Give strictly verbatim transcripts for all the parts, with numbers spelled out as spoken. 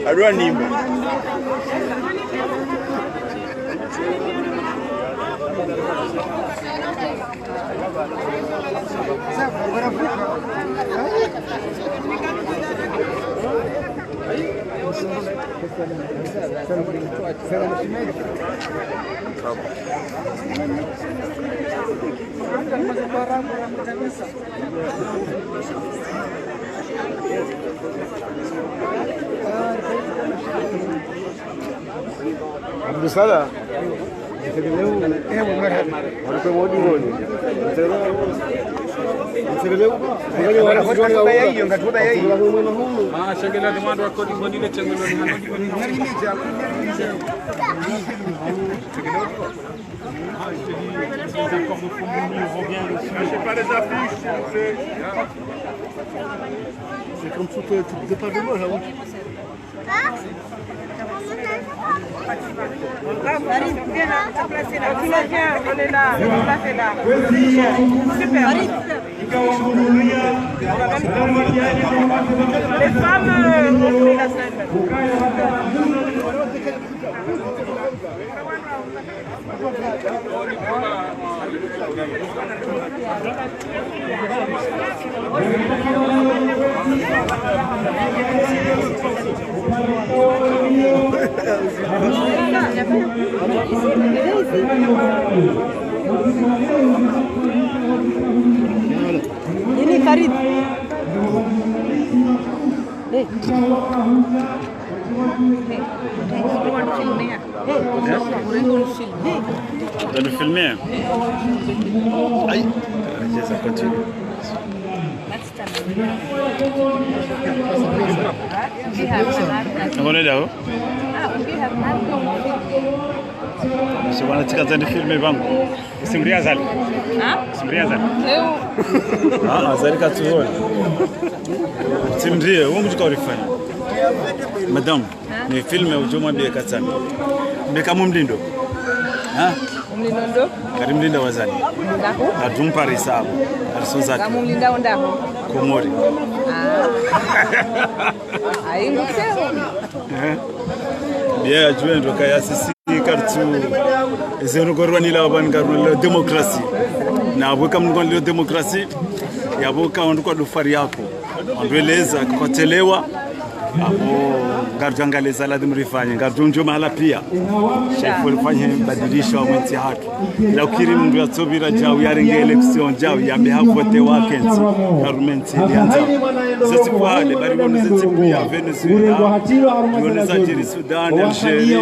Alua nimbo. Abdusala. Ewa, marhaba. Wari kwa wodi woni. Ngatuba ya iyo, ngatuba ya iyo. Ah, shangela ni mwando wa kodi, kodi le chengelo ni hano. Lâchez pas les affiches, s'il vous plaît. C'est comme ça que tu te départes de moi, là, oui. Viens, viens, on est là, on est là. Super. Les femmes, euh, ont pris la scène. Ini Farid. Eh. Vous allez filmer. Aïe. Allez, ça continue. On est là, oh. Subhana, tsika zandi filme bangu. Simri Azali. Ha? Simri Azali. Leo. Ah, Azali katsuona. Simri, wewe mtu kaulifanya. Madame, ni filme ujo mwambie katsani. Mbeka mumlindo. Ha? Mlindo ndo? Kari mlinda wazali. Ndaho? Adum Paris abo. Ari sonzati. Kamu mlinda ondaho? Komori. Ah. Aingu seo. Eh? Bien, ajue ndo kaya sisi kartu. Eze nukorwa nila wabani karwa nila démocratie. Na abo kam nukorwa nila démocratie. Yabo ka ondu kwa dufari yako. Ondweleza kwa telewa. Abo ngarudjo angaleza ladhimu rifanye. Ngarudjo ndjo mahala pia. Sha ifo rifanye badilisho wa mwentsi hatru. Ila ukiri mndru yatsopvira djau yarenge élection djau yambe havote wakentsi. Karumwa entsi liandza. Zetsi kwale, bari wono zetsi pia Venezuela. Wono zadjiri Sudan, Algérie,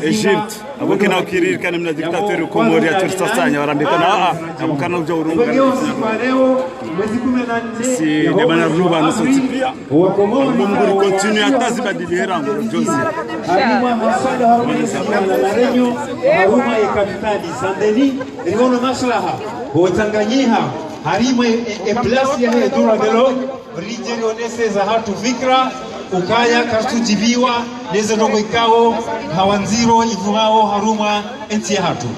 Égypte. Abo kena ukiri kana mna dictateur Komori ya turi sasanya, warambia kana, ah, ah, abo kana uja urunga. Si, de mana ruba no sotsi pia. Abo Mungu ri continue hata zibadili hera ngo, jozi. Harumwa haswada harumwa Saint-Denis, harumwa ye kapitali Saint-Denis, riwono maslaha, hutsanganyiha, harumwa e, e, e place ya he dura de lo, ridje rionese za hatru fikira, ukaya karitsudjiviwa, neze ndrongo ikao, hawa ndziro ivurao, harumwa entsi ya hatru.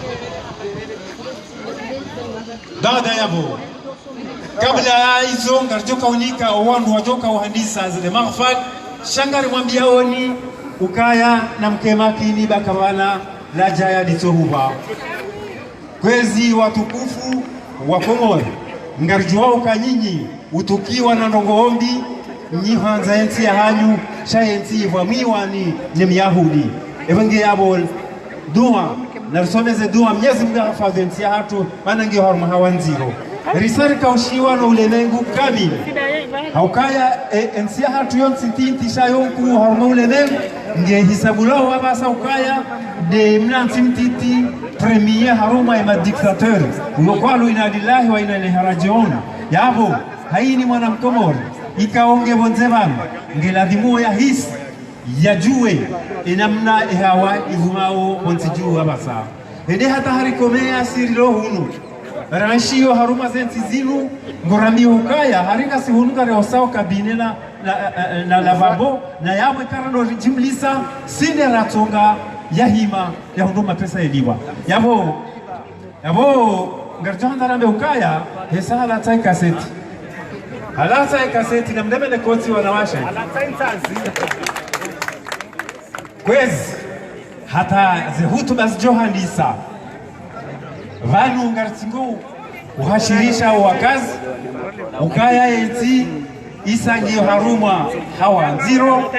Baada yabo, kabla ya izo, ngaridjoka unika, owandru wadjoka uhandisa zile mahafali, sha ngarimwambiaoni, ukaya na mke makini bakavana, ladjaya litsohuba. Kwezi watukufu wa Komori, ngaridjuwa uka nyinyi, utukiwa na ndrongo ombi, nyi hwandza entsi ya hanyu, sha entsi ivwa mwiwani, ni Myahudi. Ebe nge yabo, dua, na risomeze dua, Mnyezi Mungu ahafadhwi entsi ya hatru, mana nge harumwa hawa ndziro. Risari kaushiwa no ulemengu kamili. Haukaya, e, entsi ya hatru yontsi ntiti sha yo nkuu harumwa ulemengu, nge hisabu lao wabasa ukaya, de mna ntsi mtiti, premier harumwa ema dictateur. Ulo kwalo inna lillahi wa inna ilayhi rajiun. Yabo, haini mwana Mkomori, ikao nge pvondze pvanu, nge ladhimu ya hisi, yadjuwe enamna ehawa ihumao pvontsi dju apvasa. Hende hata harikomeya sirilo hunu. Ranshiyo harumwa zentsi zinu, ngorambiyo ukaya, hari ngasi hunu ngariosao kabine na, na, na, na lavabo, na yapvo ikao ndo ridjimlisa, sinde ratsonga yahima, yahundru mapesa yeliwa. Yapvo, yapvo, ngaridjo handza rambe ukaya, hesa halatsa ikaseti. Halatsa ikaseti, na mndemene kotsi wanawashe. Kwezi, hata ze hutuba zidjo handisa. Pvanu ngaritsingo uhashirisha owakazi, ukaya yentsi isa ngiyo harumwa hawa ndziro,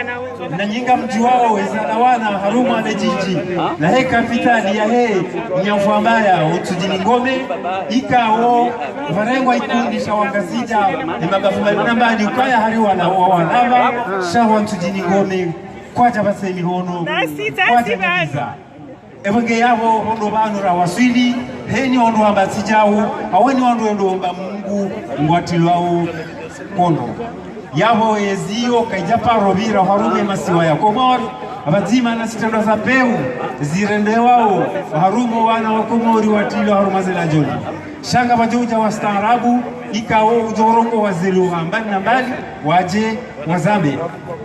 na nyi ngamdjuwao eza lawana harumwa ne djidji, na he kapitali yahe Nyamvwambaya, Ntsudjini Ngome, ikao pvarengwa ikundi sha Wangazidja, ne mabavu mbali na mbali, ukaya hari wana, wa wanapva, sha wa Ntsudjini Ngome. Kwadja pvase mihono, kwadja nyamiza. Epvo nge yapvo, hondro pvanu rawaswili, heni hondro wamba tsi djau, haweni hondro wendo wamba Mungu, ngwatilwao kondo. Yapvo eziyo kayidja paro pvira harumwa masiwa ya Komori, apvadzima na zitrendwa za pewu, zirendewao, harumwa wana wa Komori watilwa harumwa ze ladjoni. Sha ngapvadjo udja wastaarabu, ikao udjo urongoa ze lugha mbali na mbali, wadje wazambe.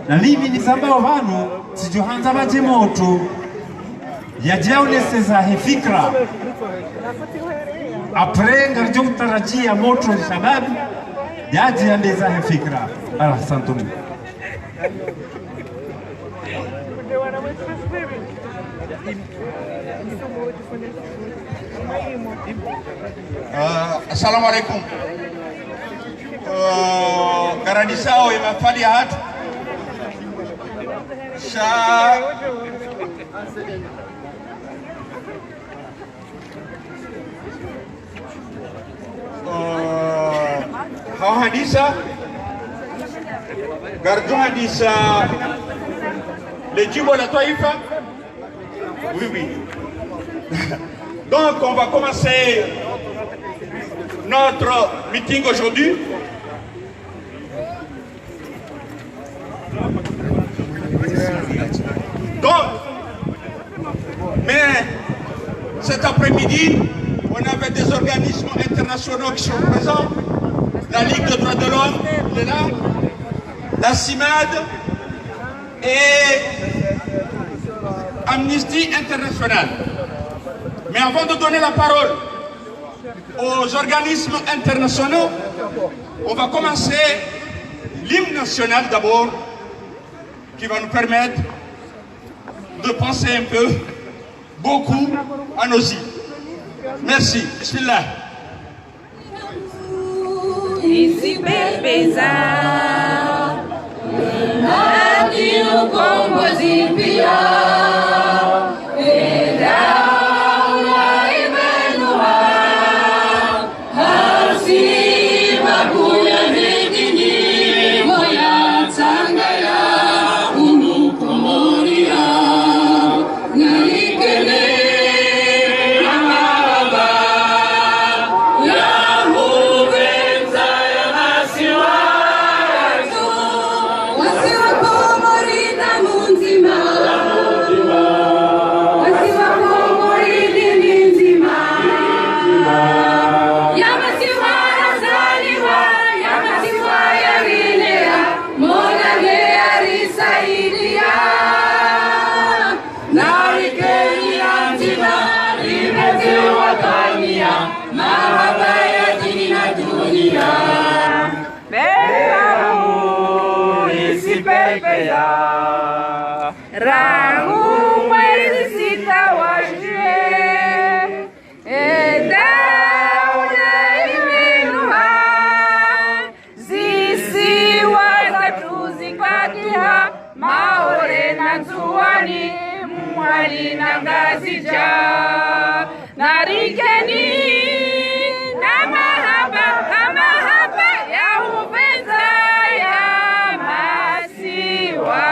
Na mimi nizambao pvanu, tsidjo handza pvadje motro, yadje yaonese zahe fikira. Après, ngaridjo utarajia motro shababi, yadje yambe zahe fikira. Ahsantum. Ah, assalamu alaikum. Ah, ngarandzisao ye mafali yahatru. Sha, ah, hau handisa, ngaridjo handisa le djimbo la twaifa. Oui, oui. Donc, on va commencer notre meeting aujourd'hui. Donc, mais cet après-midi, on avait des organismes internationaux qui sont présents, la Ligue des droits de l'homme, elle est là, la CIMAD, et Amnesty International. Mais avant de donner la parole aux organismes internationaux, on va commencer l'hymne national d'abord, qui va nous permettre de penser un peu, beaucoup à nos îles. Merci. Bismillah. Isipepeza, haki ukombozi pia, e daula imenuha, hasiba kuya hikini moya tsangaya unu Komoria. Nalikeni mahaba ya hupvendza ya masiwa yatru. Masiwa Komori damu ndzima. Masiwa Komori dini ndzima. Ya masiwa yazaliwa, ya masiwa yarilea, Mola nge yarisaidia. Nalikeni andzima, ripvendze watwaniya, mahaba ya dini na duniya. Beramu isipepeza, rangu mwezi sita wa juillet, e daula imenuha. Zisiwa zatru zikatiha, Maore na Ndzuwani, Mwali na Ngazidja. Nalikeni na mahaba, na mahaba ya hupvendza ya masiwa.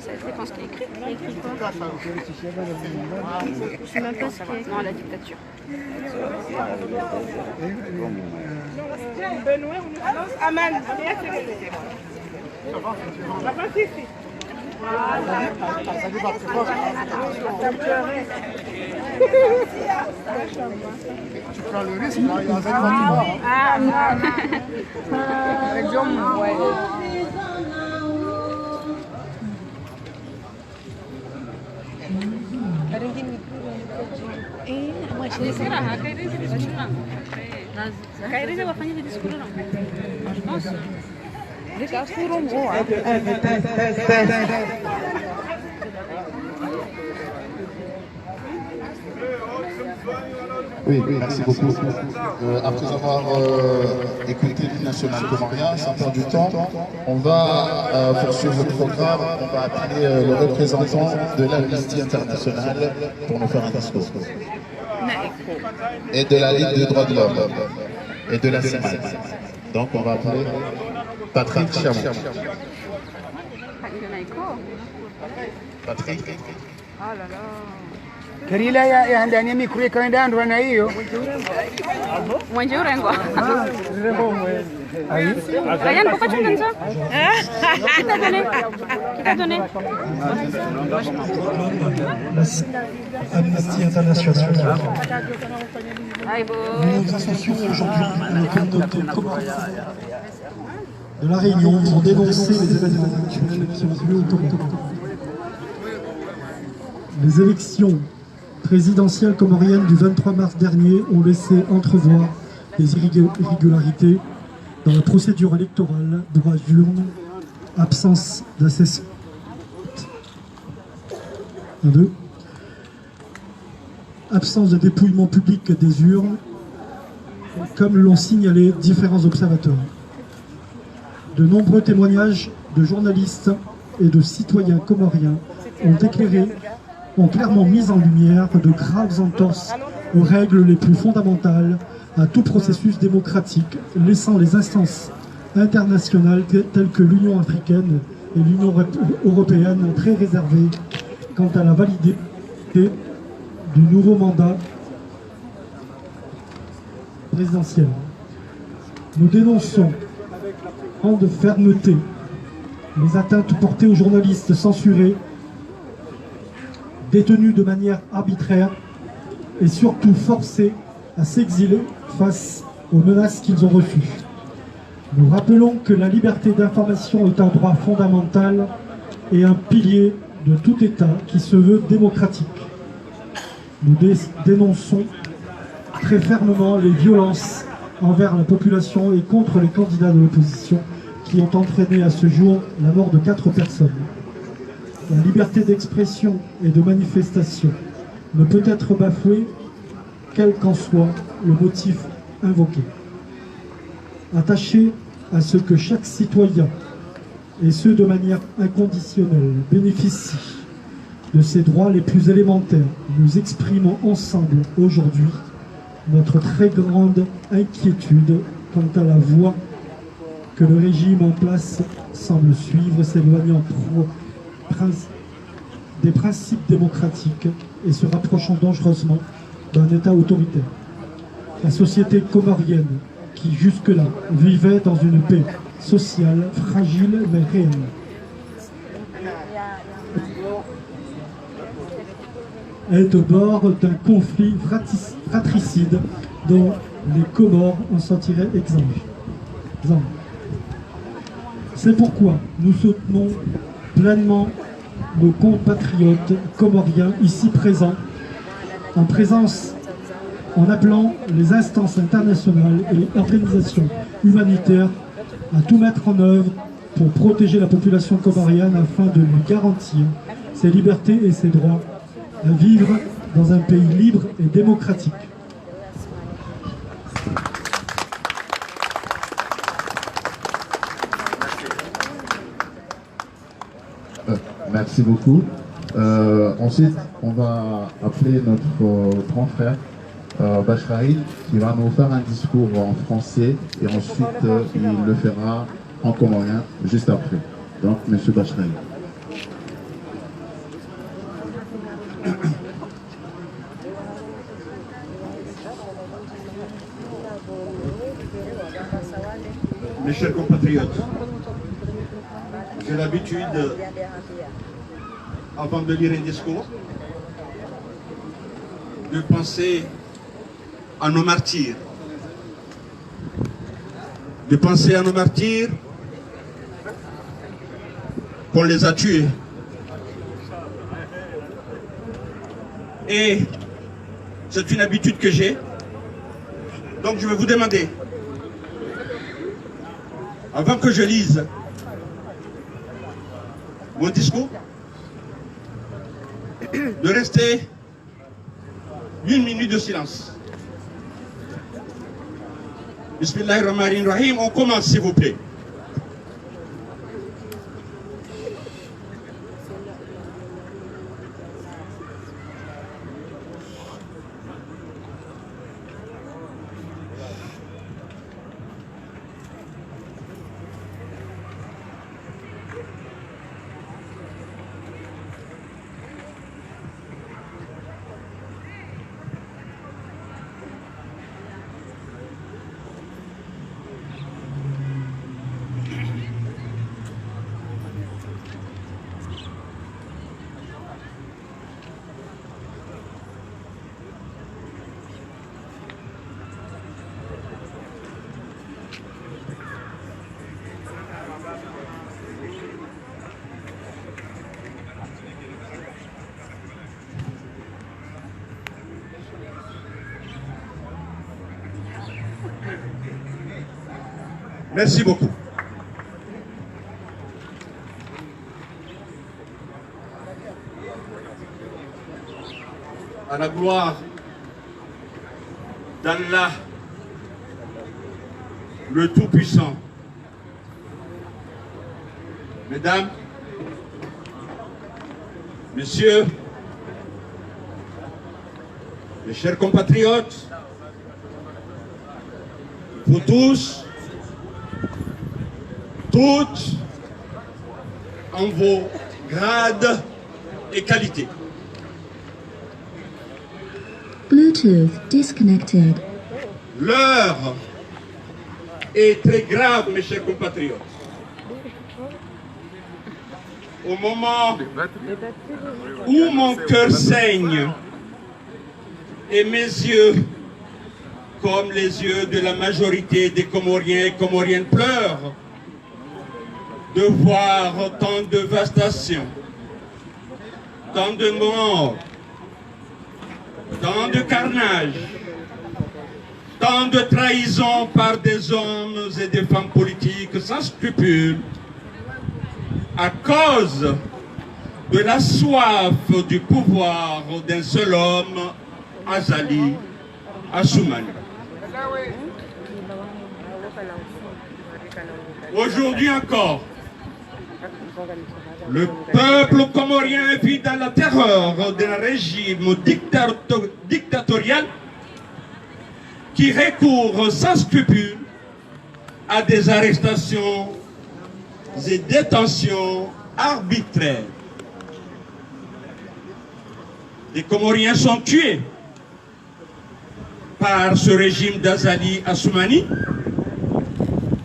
Ça dépend ce qu'il y a écrit. Il y a écrit quoi ? Je sais même pas ce qu'il y a écrit. Non, la dictature. Tu prends le risque, là, il y a un autre. Ah, non, non. Oui, oui, merci beaucoup. Euh, après avoir, euh, écouté l'hymne national comorien, sans perdre du temps, on va, euh, poursuivre le programme. On va appeler, euh, le représentant de l'Amnesty International pour nous faire un discours. Et de la Ligue des droits de l'homme. Et de la CIMAD. Donc, on va appeler Patrick Chamou. Patrick. Kerila ya, ya handani ya mikro ikaenda andwa na iyo. Mwenje urengwa. Ah, urengwa mwenje. Ayi. Ryan, pourquoi tu me donnes ça ? Qui t'a donné ? Qui t'a donné ? Amnesty International. Aïe, bon. Nous nous associons aujourd'hui à la communauté comorienne de La Réunion pour dénoncer les événements actuels qui ont lieu au Comores. Les élections présidentielles comoriennes du vingt-trois mars dernier ont laissé entrevoir des irrégularités dans la procédure électorale, droit d'urne, absence d'assessement. Un, deux. Absence de dépouillement public des urnes, comme l'ont signalé différents observateurs. De nombreux témoignages de journalistes et de citoyens comoriens ont éclairé, ont clairement mis en lumière de graves entorses aux règles les plus fondamentales à tout processus démocratique, laissant les instances internationales te-, telles que l'Union africaine et l'Union rep-, européenne très réservées quant à la validité du nouveau mandat présidentiel. Nous dénonçons avec grande fermeté les atteintes portées aux journalistes censurés, détenus de manière arbitraire et surtout forcés à s'exiler face aux menaces qu'ils ont reçues. Nous rappelons que la liberté d'information est un droit fondamental et un pilier de tout État qui se veut démocratique. Nous dé-, dénonçons très fermement les violences envers la population et contre les candidats de l'opposition qui ont entraîné à ce jour la mort de quatre personnes. La liberté d'expression et de manifestation ne peut être bafouée quel qu'en soit le motif invoqué. Attaché à ce que chaque citoyen, et ce de manière inconditionnelle, bénéficie de ses droits les plus élémentaires, nous exprimons ensemble aujourd'hui notre très grande inquiétude quant à la voie que le régime en place semble suivre, s'éloignant pro-, prince-, des principes démocratiques et se rapprochant dangereusement d'un État autoritaire. La société comorienne, qui jusque-là vivait dans une paix sociale fragile mais réelle, est au bord d'un conflit fratis-, fratricide dont les Comores en sortiraient exsangues. C'est pourquoi nous soutenons pleinement nos compatriotes comoriens ici présents, en présence, en appelant les instances internationales et les organisations humanitaires à tout mettre en œuvre pour protéger la population comorienne afin de lui garantir ses libertés et ses droits à vivre dans un pays libre et démocratique. Euh, merci beaucoup. Euh, ensuite, on va appeler notre, euh, grand frère, euh, Bachraïl, qui va nous faire un discours en français et ensuite, euh, il le fera en comorien juste après. Donc, monsieur Bachraïl. Mes chers compatriotes, j'ai l'habitude, avant de lire un discours, de penser à nos martyrs, de penser à nos martyrs qu'on les a tués. Et c'est une habitude que j'ai. Donc je vais vous demander, avant que je lise mon discours, de rester une minute de silence. Bismillahir Rahmanir Rahim, on commence, s'il vous plaît. Merci beaucoup. À la gloire d'Allah, le Tout-Puissant. Mesdames, Messieurs, mes chers compatriotes, vous tous, toutes, en vos grades et qualités. Bluetooth disconnected. L'heure est très grave, mes chers compatriotes. Au moment où mon cœur saigne et mes yeux, comme les yeux de la majorité des Comoriens et Comoriennes, pleurent de voir tant de dévastation, tant de morts, tant de carnage, tant de trahison par des hommes et des femmes politiques sans scrupules, à cause de la soif du pouvoir d'un seul homme, Azali Assoumani. Aujourd'hui encore, le peuple comorien vit dans la terreur d'un régime dictato-, dictatorial qui recourt sans scrupule à des arrestations et détentions arbitraires. Des Comoriens sont tués par ce régime d'Azali Assoumani.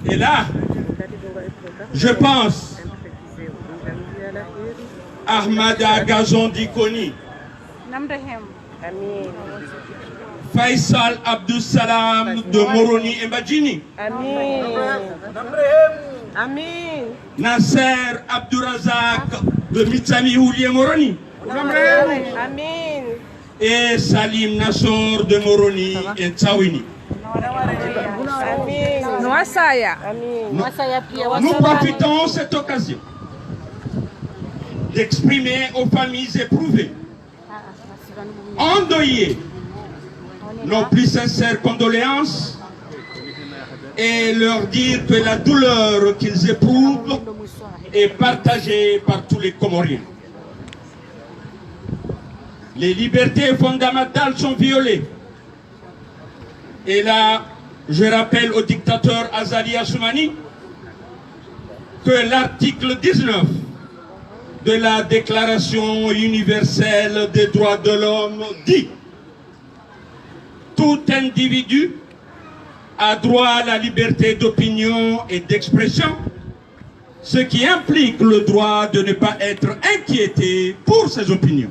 Et là, je pense Ahmada Gazon Dikoni, Faisal Abdou Salam de Moroni et Mbadjini, Nasser Abdourazak de Mitsamihuli et Moroni, et Salim Nassor de Moroni et Ntsawini. Nous, nous profitons de cette occasion d'exprimer aux familles éprouvées, endeuillées, nos plus sincères condoléances et leur dire que la douleur qu'ils éprouvent est partagée par tous les Comoriens. Les libertés fondamentales sont violées. Et là, je rappelle au dictateur Azali Assoumani que l'article dix-neuf de la Déclaration universelle des droits de l'homme dit : tout individu A droit à la liberté d'opinion et d'expression, ce qui implique le droit de ne pas être inquiété pour ses opinions.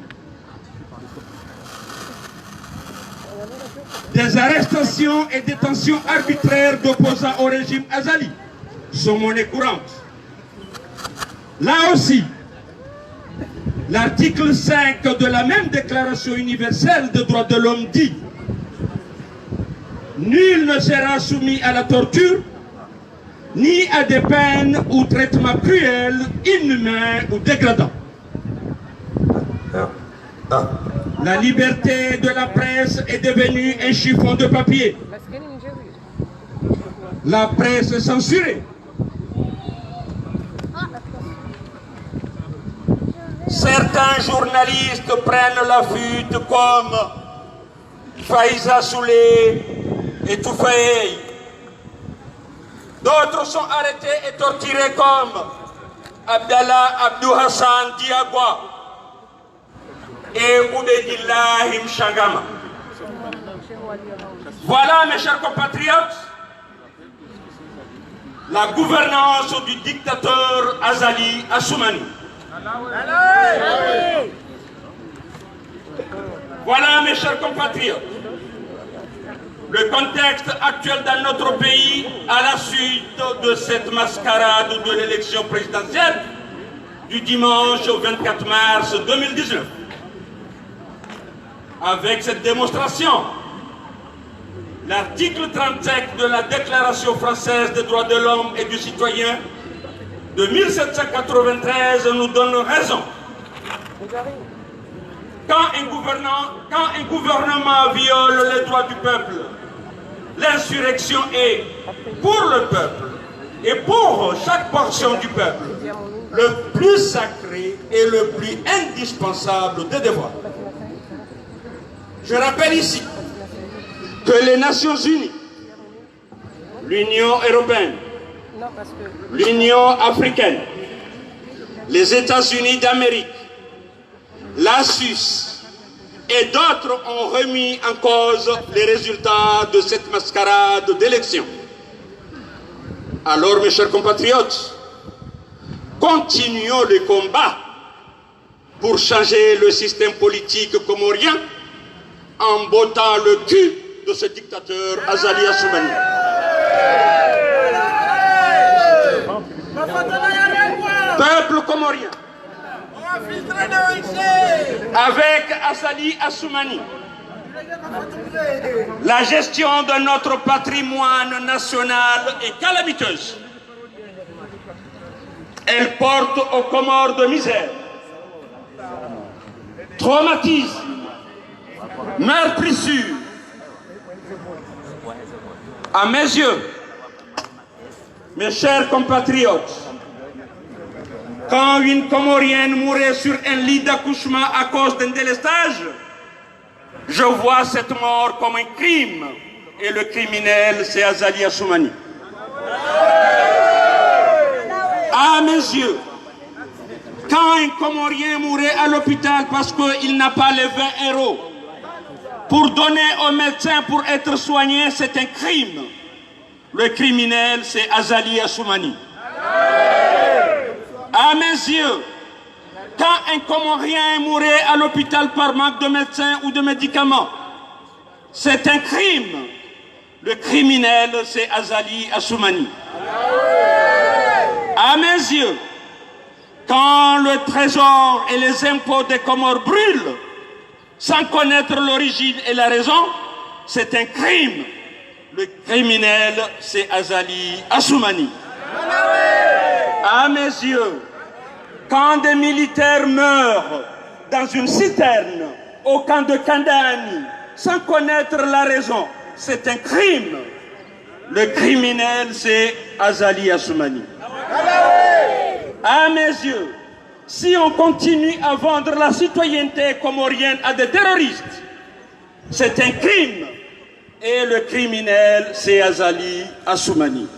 Des arrestations et détentions arbitraires d'opposants au régime Azali sont monnaie courante. Là aussi, l'article cinq de la même Déclaration universelle des droits de l'homme dit : « Nul ne sera soumis à la torture, ni à des peines ou traitements cruels, inhumains ou dégradants. » La liberté de la presse est devenue un chiffon de papier. La presse est censurée. Certains journalistes prennent la fuite comme Faiza Soulé et Toufeil. D'autres sont arrêtés et torturés comme Abdallah Abdou Hassan Diagwa et Oubedillah Mshangama. Voilà, mes chers compatriotes, la gouvernance du dictateur Azali Assoumani. Voilà, mes chers compatriotes, le contexte actuel dans notre pays à la suite de cette mascarade de l'élection présidentielle du dimanche vingt-quatre mars deux mille dix-neuf. Avec cette démonstration, l'article trente-cinq de la Déclaration française des droits de l'homme et du citoyen de mille sept cent quatre-vingt-treize nous donne raison. Quand un gouvernant, quand un gouvernement viole les droits du peuple, l'insurrection est, pour le peuple et pour chaque portion du peuple, le plus sacré et le plus indispensable des devoirs. Je rappelle ici que les Nations Unies, l'Union européenne, l'Union africaine, les États-Unis d'Amérique, la Suisse et d'autres ont remis en cause les résultats de cette mascarade d'élection. Alors, mes chers compatriotes, continuons le combat pour changer le système politique comorien en bottant le cul de ce dictateur Azali Assoumani. Peuple comorien, avec Azali Assoumani, la gestion de notre patrimoine national est calamiteuse. Elle porte aux Comores de misère, traumatisme, meurtrissure. À mes yeux, mes chers compatriotes, quand une Comorienne mourait sur un lit d'accouchement à cause d'un délestage, je vois cette mort comme un crime et le criminel, c'est Azali Assoumani. À mes yeux, quand un Comorien mourait à l'hôpital parce qu'il n'a pas les vingt euros pour donner au médecin pour être soigné, c'est un crime. Le criminel, c'est Azali Assoumani. À mes yeux, quand un Comorien mourait à l'hôpital par manque de médecins ou de médicaments, c'est un crime. Le criminel, c'est Azali Assoumani. À mes yeux, quand le trésor et les impôts des Comores brûlent, sans connaître l'origine et la raison, c'est un crime. Le criminel, c'est Azali Assoumani. À mes yeux, quand des militaires meurent dans une citerne au camp de Kandani, sans connaître la raison, c'est un crime. Le criminel, c'est Azali Assoumani. À mes yeux, si on continue à vendre la citoyenneté comorienne à des terroristes, c'est un crime. Et le criminel, c'est Azali Assoumani.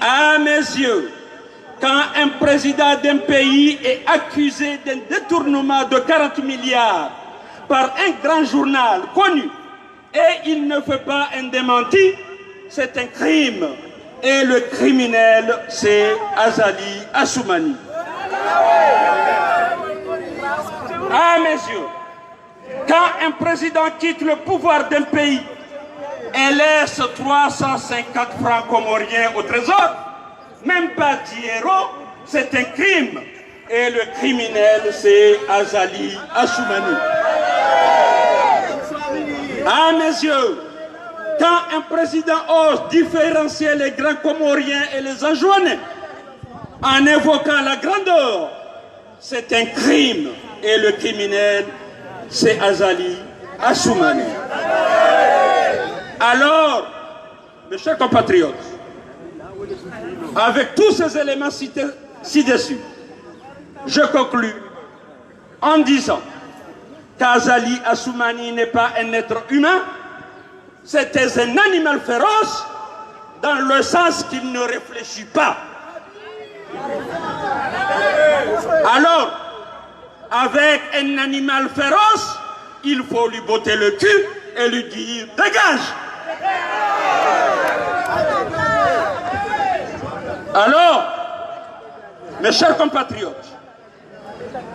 À mes yeux, quand un président d'un pays est accusé d'un détournement de quarante milliards par un grand journal connu, Et il ne fait pas un démenti, c'est un crime. Et le criminel, c'est Azali Assoumani. À mes yeux, quand un président quitte le pouvoir d'un pays et laisse trois cent cinquante francs comoriens au trésor, même pas dix euros, c'est un crime. Et le criminel, c'est Azali Assoumani. À mes yeux, quand un président ose différencier les grands Comoriens et les Anjouanais en invoquant la grandeur, c'est un crime. Et le criminel, c'est Azali Assoumani. Alors, mes chers compatriotes, avec tous ces éléments cités ci-dessus, je conclus en disant qu'Azali Assoumani n'est pas un être humain, c'était un animal féroce dans le sens qu'il ne réfléchit pas. Alors, avec un animal féroce, il faut lui botter le cul et lui dire : « Dégage ! » Alors, mes chers compatriotes,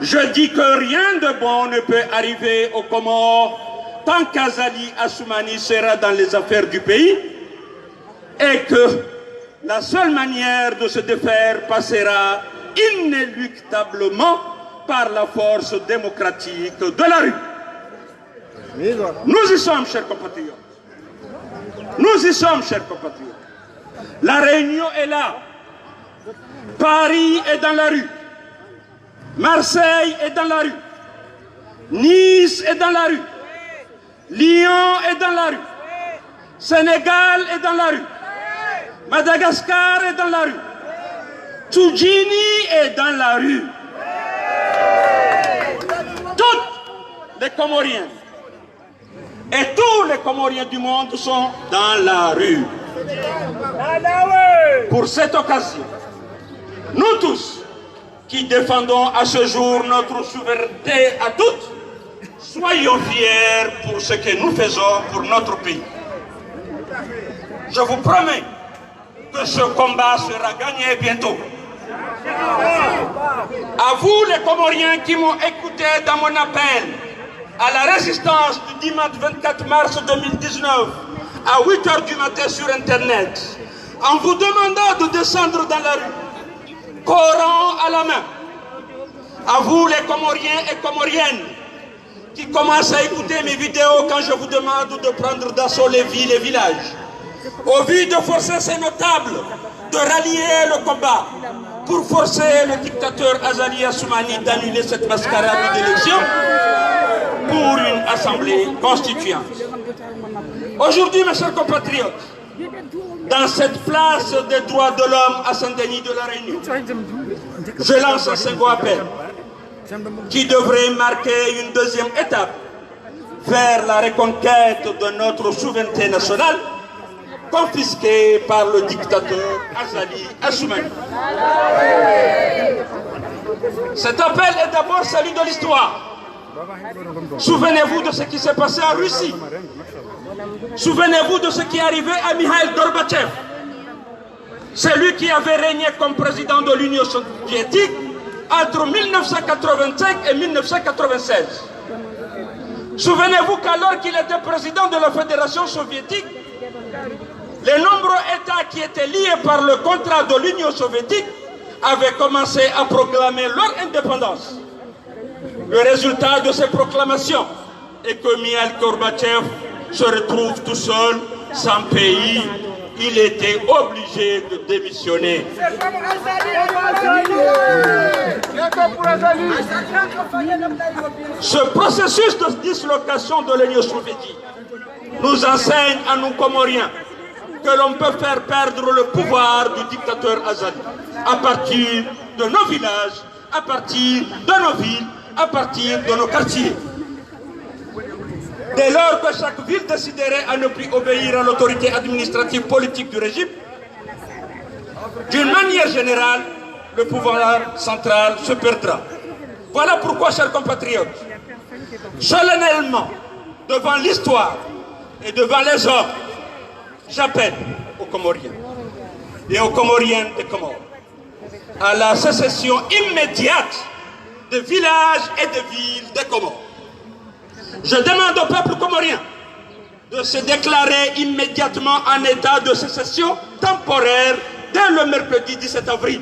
je dis que rien de bon ne peut arriver aux Comores tant qu'Azali Assoumani sera dans les affaires du pays et que la seule manière de se défaire passera inéluctablement par la force démocratique de la rue. Nous y sommes, chers compatriotes. Nous y sommes, chers compatriotes. La Réunion est là. Paris est dans la rue. Marseille est dans la rue. Nice est dans la rue. Lyon est dans la rue. Sénégal est dans la rue. Madagascar est dans la rue. Tsudjini est dans la rue. Toutes les Comoriennes et tous les Comoriens du monde sont dans la rue. Pour cette occasion, nous tous qui défendons à ce jour notre souveraineté à toutes, soyons fiers pour ce que nous faisons pour notre pays. Je vous promets que ce combat sera gagné bientôt. À vous, les Comoriens qui m'ont écouté dans mon appel à la résistance du dimanche vingt-quatre mars deux mille dix-neuf, à huit heures du matin sur Internet, en vous demandant de descendre dans la rue, Coran à la main. À vous, les Comoriens et Comoriennes, qui commencent à écouter mes vidéos quand je vous demande de prendre d'assaut les villes et villages. Au vu de forcer ces notables de rallier le combat pour forcer le dictateur Azali Assoumani d'annuler cette mascarade d'élection pour une assemblée constituante. Aujourd'hui, mes chers compatriotes, dans cette place des droits de l'homme à Saint-Denis de la Réunion, je lance un second appel qui devrait marquer une deuxième étape vers la reconquête de notre souveraineté nationale confisquée par le dictateur Azali Assoumani. Cet appel est d'abord celui de l'histoire. Souvenez-vous de ce qui s'est passé en Russie. Souvenez-vous de ce qui est arrivé à Mikhail Gorbatchev. C'est lui qui avait régné comme président de l'Union soviétique entre mille neuf cent quatre-vingt-cinq et mille neuf cent quatre-vingt-seize. Souvenez-vous qu'alors qu'il était président de la Fédération soviétique, les nombreux États qui étaient liés par le contrat de l'Union soviétique avaient commencé à proclamer leur indépendance. Le résultat de ces proclamations est que Mikhail Gorbatchev se retrouve tout seul, sans pays. Il était obligé de démissionner. Ce processus de dislocation de l'Union soviétique nous enseigne à nous Comoriens que l'on peut faire perdre le pouvoir du dictateur Azali à partir de nos villages, à partir de nos villes, à partir de nos quartiers. Dès lors que chaque ville déciderait à ne plus obéir à l'autorité administrative politique du régime, d'une manière générale, le pouvoir central se perdra. Voilà pourquoi, chers compatriotes, solennellement, devant l'histoire, Et devant les hommes, j'appelle aux Comoriens et aux Comoriennes des Comores à la sécession immédiate des villages et des villes des Comores. Je demande au peuple comorien de se déclarer immédiatement en état de sécession temporaire dès le mercredi dix-sept avril.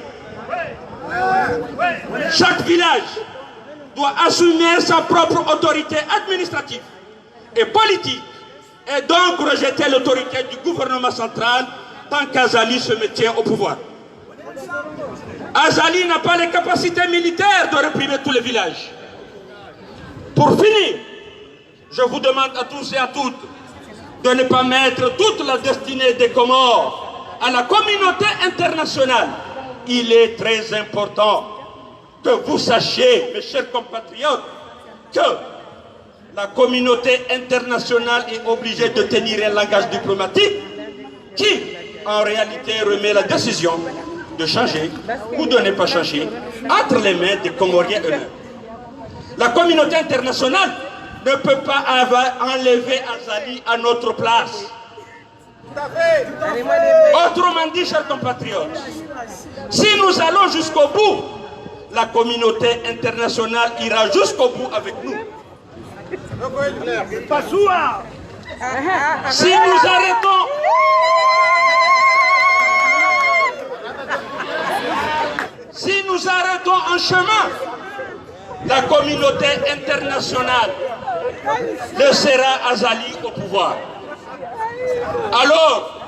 Chaque village doit assumer sa propre autorité administrative et politique et donc rejeter l'autorité du gouvernement central tant qu'Azali se maintient au pouvoir. Azali n'a pas les capacités militaires de réprimer tous les villages. Pour finir, je vous demande à tous et à toutes de ne pas mettre toute la destinée des Comores à la communauté internationale. Il est très important que vous sachiez, mes chers compatriotes, que la communauté internationale est obligée de tenir un langage diplomatique qui, en réalité, remet la décision de changer ou de ne pas changer entre les mains des Comoriens eux-mêmes. La communauté internationale ne peut pas avoir enlevé Azali à notre place. Autrement dit, chers compatriotes, si nous allons jusqu'au bout, la communauté internationale ira jusqu'au bout avec nous. Si nous arrêtons, si nous arrêtons en chemin, la communauté internationale laissera Azali au pouvoir. Alors,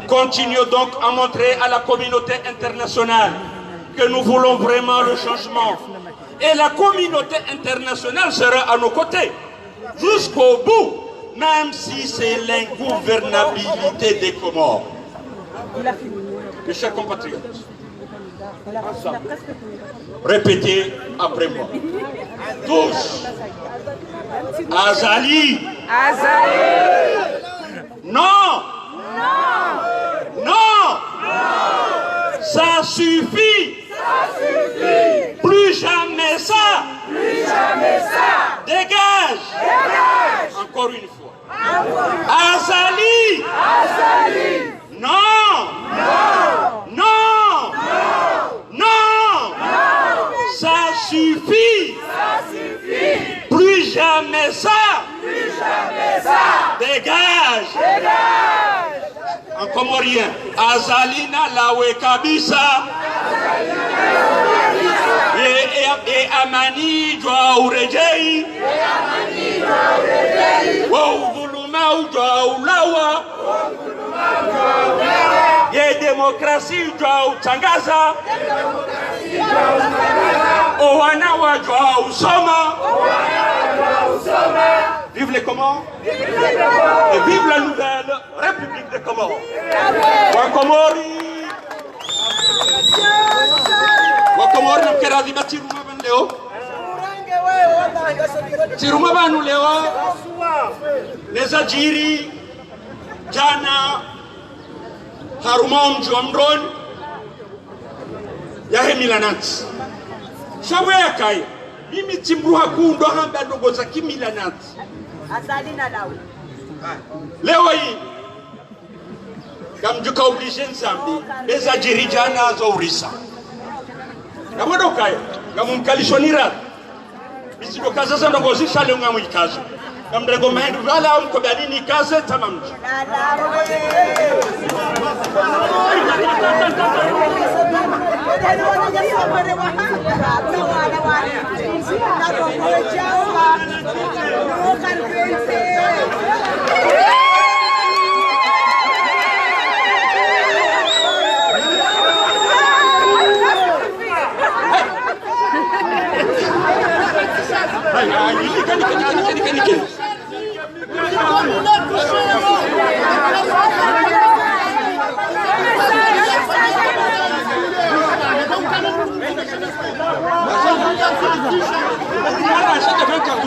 continuons donc à montrer à la communauté internationale que nous voulons vraiment le changement. Et la communauté internationale sera à nos côtés jusqu'au bout, même si c'est l'ingouvernabilité des Comores. Mes chers compatriotes, ensemble, répétez après moi. Tous. Azali. Azali. Non. Non. Non. Ça suffit. Ça suffit. Plus jamais ça. Plus jamais ça. Dégage. Dégage. Encore une fois. Azali. Azali. Non. Non. Non. Non. Ça suffit. Ça suffit. Plus jamais ça. Plus jamais ça. Dégage. Dégage. En comorien, Azali nalawe kabisa. E, e, e amani djwa uredjei. Wo udhuluma udjwa ulawa. Ye démocratie udjwa utrangaza. Owana wadjwa usoma. Vive les Comores. Et vive la nouvelle République des Comores. Wakomori. Wakomori, namkere adhiba tsiruma pvanu leo. Tsiruma pvanu leo. Nezadjiri djana harumwa omdji wa Mdroni, yahe mila na ntsi. Sha pvo yakaya, mimi tsi mdru hakundwa hamba ndrongoo za kimila na ntsi. Azali nalawe. Leo hii, ngamdjuka obligé nizambe, ezadjiri djana zo urisa. Ngamdjo kaya, ngamumkalishoni ra. Bisi ndo kaza za ndrongoo zisha leo ngamwikazo. Ngamrengo mahendru pvala mkobali nikaze tamamdji.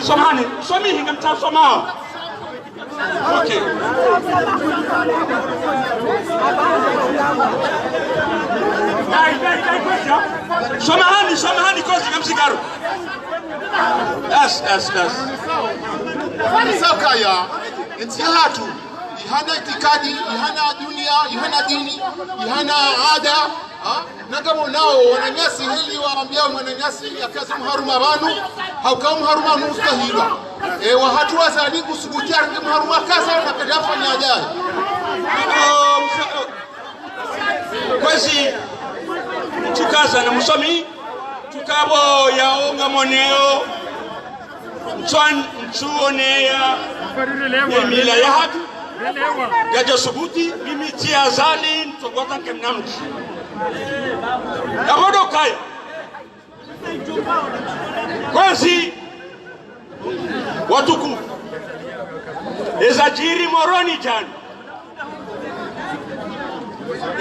Samahani, somihi ngamtsaha somaha. Ok. Samahani, samahani, kozi ngamzigaro. Yes, yes, yes. Sakaya. Entsi yahatru, ihana itikadi, ihana dunia, ihana dini, ihana ada, ha? Nangapvo nao wananyasi heli wamwambia mwananyasi yakaze mharuma pvanu, hauka mharuma mustahilwa. E, wahatru wa Azali kusubuti arenge mharuma kaza na kadafanya ajaye. Kwezi, tukaza na musomi, tukapvo yaonga moneo, ntsuan-, ntsuoneya ye mila yahatru, yadjo subuti, mimi tsi Azali, ntsongota nkemnamtsi. Yapvo ndo kaya. Kwezi, watukufu. Ezadjiri Moroni djana.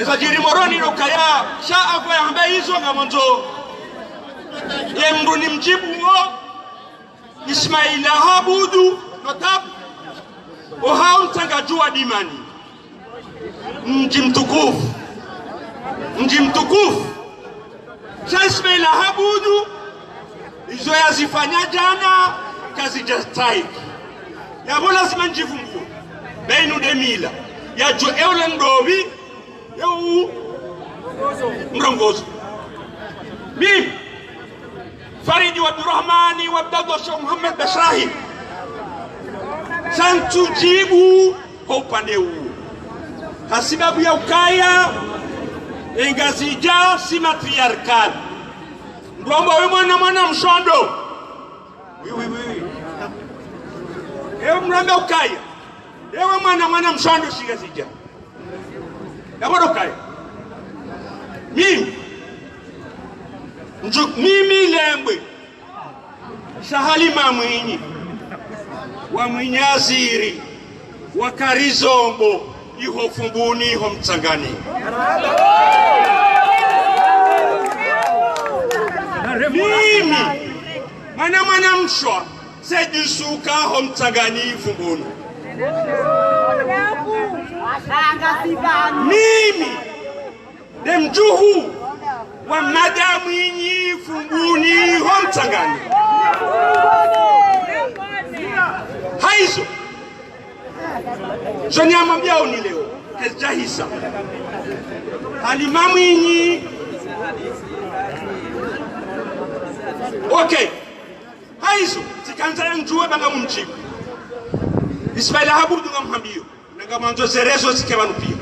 Ezadjiri Moroni ndo kaya, sha apvo yahamba izo ngamwandzo ye mdru nimdjibu wo, Ismaila Habudu, notable, oha Mtsangadju wa Dimani. Mdji mtukufu. Mdji mtukufu. Sha Ismaila Habudu, izo yazifanya djana, kazidjastahiki. Yapvo lazima ndjivumbuwe. Bainu nde mila. Yadjo eula ndopvi, yeu mrongozo. Mimi, Faridi wa Abdurahmani wa Abdallah Sheikh Muhammad Bashrahi. Sha ntsudjibu ho upande uwo. Hasibabu ya ukaya, e Ngazidja, si matriarcal. Mdru amba we mwana, mwana mshondo. Oui, oui, oui, oui. Ewe mdru amba ukaya. Ewe mwana, mwana mshondo shi Ngazidja. Yapvo ndo kaya. Mimi. Ndju-, mimi Lembwe. Sha Halima Mwinyi. Wa Mwinyi Aziri. Wa Karizombo. Iho Fumbuni, iho Mtsangani. Mimi. Mwana, mwana mshwa. Said Suka ho Mtsangani Fumbuni. Mimi nde mdjuhu wa Mada Mwinyi Fumbuni ho Mtsangani. Haizo. Zo nyama mbiao ni leo. Kezidjahisa. Halima Mwinyi. Ok. Haizo, tsikandza yandjuwe ba ngamumdjibu. Ismaila Habudu ngamhambiyo, na ngamwandzo zerezo zike pvanu piya.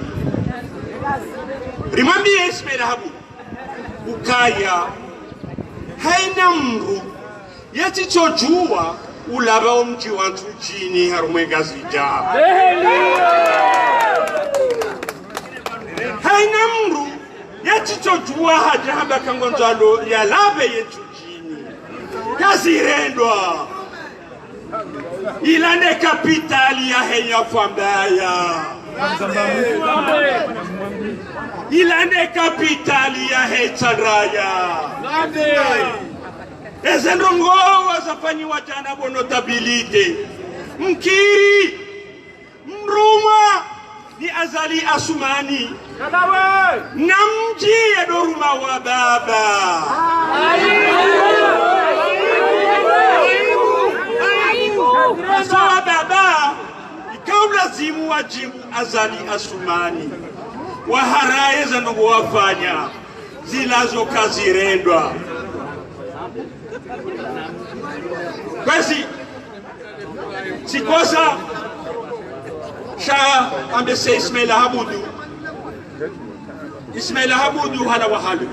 Rimwambiye Ismaila Habudu, ukaya, haina mdru, yetsitsodjuwa, ulapva omdji wa Ntsudjini harumwa e Ngazidja. Haina mdru, yetsitsodjuwa hadja hamba ka ngwandzo alo yalapve ye Ntsudjini. Kazirendwa. Ila nde kapitali yahe ya Fwambaya. Ila nde kapitali yahe Tsandraya. Eze ndrongowo zafanyiwa djana bo notabilité. Mkiri. Mrumwa ni Azali Assoumani. Na mdji ye ndo urumwa wa baba. Asa wa baba, ika ulazimu wadjibu Azali Assoumani. Waharaye za ndrongo wafanya. Zilazo kazirendwa. Kwezi, tsikosa, sha ambe se Ismaila Habudu. Ismaila Habudu halawa hale.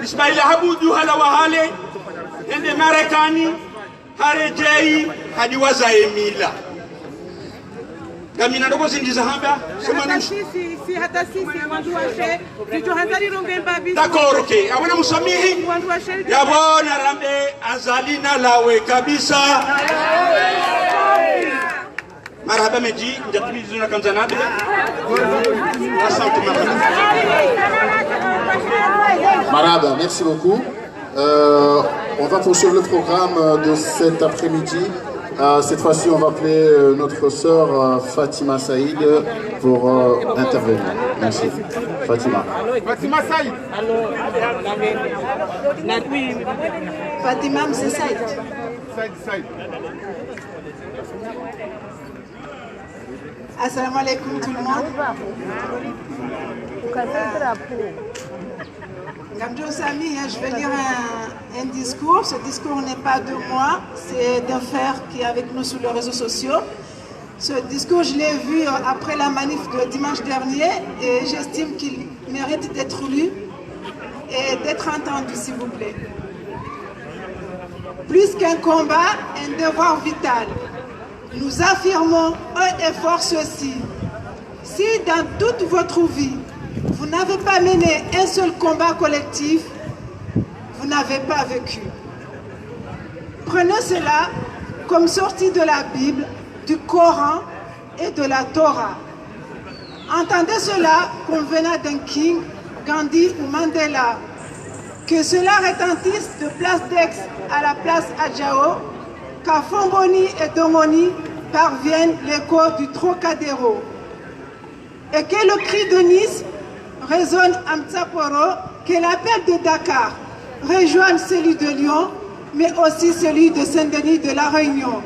Ismaila Habudu halawa hale, hende Marekani, haredjeyi, hadiwaza emila. Ngamina ndrongo zindji za hamba, sema. Hata sisi, si hata sisi, wandru washe, zidjo handza rironge mbapvi. D'accord, ok. Apvo na musamihi. Wandru washe. Yapvo narambe Azali nalawe kabisa. Marahaba mendji, ndjatimizi zo nakandza nambe. Asante, marahaba. Marahaba, merci beaucoup. Euh, on va poursuivre le programme, euh, de cet après-midi. Euh, cette fois-ci, on va appeler, euh, notre sœur, euh, Fatima Saïd pour, euh, intervenir. Merci. Fatima. Fatima Saïd. Fatima Mze Saïd. Saïd, Saïd. Assalamu alaikum tout le monde. Ngamdjo samihi, hein, je vais lire un, un discours. Ce discours n'est pas de moi, c'est d'un frère qui est avec nous sur les réseaux sociaux. Ce discours, je l'ai vu, euh, après la manif de dimanche dernier et j'estime qu'il mérite d'être lu et d'être entendu, s'il vous plaît. Plus qu'un combat, un devoir vital. Nous affirmons haut et fort ceci. Si dans toute votre vie, vous n'avez pas mené un seul combat collectif, vous n'avez pas vécu. Prenez cela comme sorti de la Bible, du Coran et de la Torah. Entendez cela comme venant d'un King, Gandhi ou Mandela. Que cela retentisse de Place d'Aix à la Place Adjao, qu'à Fomboni et Domoni parvienne l'écho du Trocadéro. Et que le cri de Nice résonne à Mtsaporo, que l'appel de Dakar rejoigne celui de Lyon, mais aussi celui de Saint-Denis de La Réunion.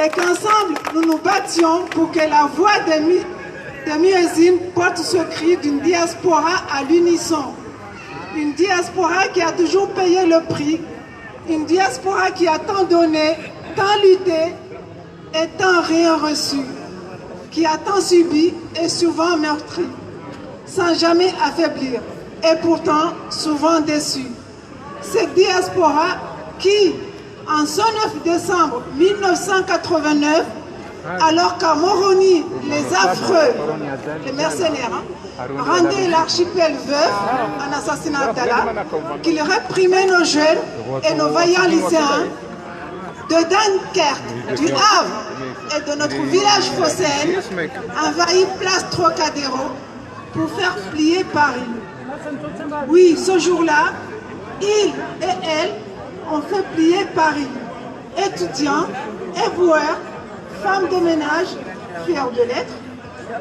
Et qu'ensemble, nous nous battions pour que la voix des mu-, des muezzins porte ce cri d'une diaspora à l'unisson. Une diaspora qui a toujours payé le prix, une diaspora qui a tant donné, tant lutté, et tant rien reçu, qui a tant subi et souvent meurtri, sans jamais affaiblir, et pourtant souvent déçu. Cette diaspora qui, en ce neuf décembre mille neuf cent quatre-vingt-neuf, alors qu'à Moroni, les affreux, les mercenaires, hein, rendaient l'archipel veuf en assassinant Abdallah, qu'ils réprimaient nos jeunes et nos vaillants lycéens, de Dunkerque, du Havre et de notre village phocéen envahit Place Trocadéro pour faire plier Paris. Oui, ce jour-là, ils et elles ont fait plier Paris. Étudiants, éboueurs, femmes de ménage, fiers de l'être,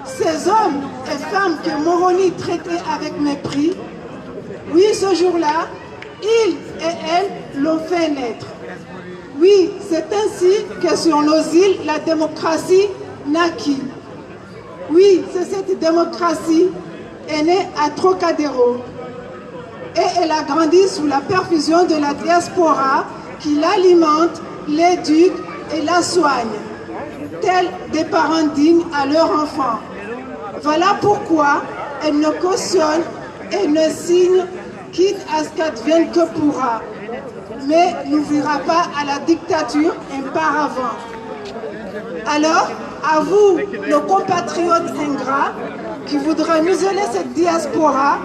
ces hommes et femmes que Moroni traitait avec mépris, oui, ce jour-là, ils et elles l'ont fait naître. Oui, c'est ainsi que sur nos îles, la démocratie naquit. Oui, c'est cette démocratie est née à Trocadéro. Et elle a grandi sous la perfusion de la diaspora qui l'alimente, l'éduque et la soigne, tels des parents dignes à leurs enfants. Voilà pourquoi elle ne cautionne et ne signe, quitte à ce qu'advienne que pourra, mais n'ouvrira pas à la dictature un paravent. Alors, à vous, nos compatriotes ingrats, qui voudraient museler cette diaspora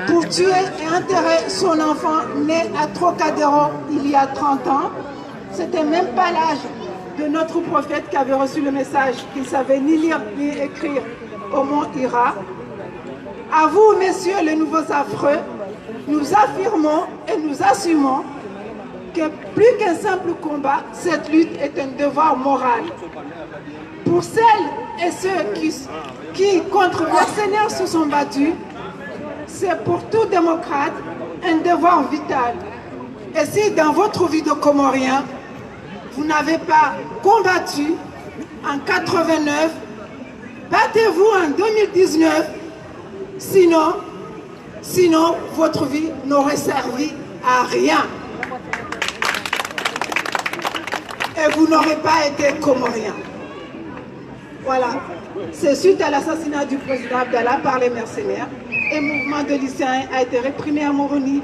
pour tuer et enterrer son enfant né à Trocadéro il y a trente ans, c'était même pas l'âge de notre prophète qui avait reçu le message, qui savait ni lire ni écrire au mont Hira. À vous, messieurs les nouveaux affreux, nous affirmons et nous assumons que plus qu'un simple combat, cette lutte est un devoir moral. Pour celles et ceux qui, qui, contre mercenaires, se sont battus, c'est pour tout démocrate un devoir vital. Et si dans votre vie de Comorien, vous n'avez pas combattu en quatre-vingt-neuf, battez-vous en deux mille dix-neuf, sinon, sinon votre vie n'aurait servi à rien. Et vous n'aurez pas été Comorien. Voilà. C'est suite à l'assassinat du président Abdallah par les mercenaires. Un mouvement de lycéens a été réprimé à Moroni.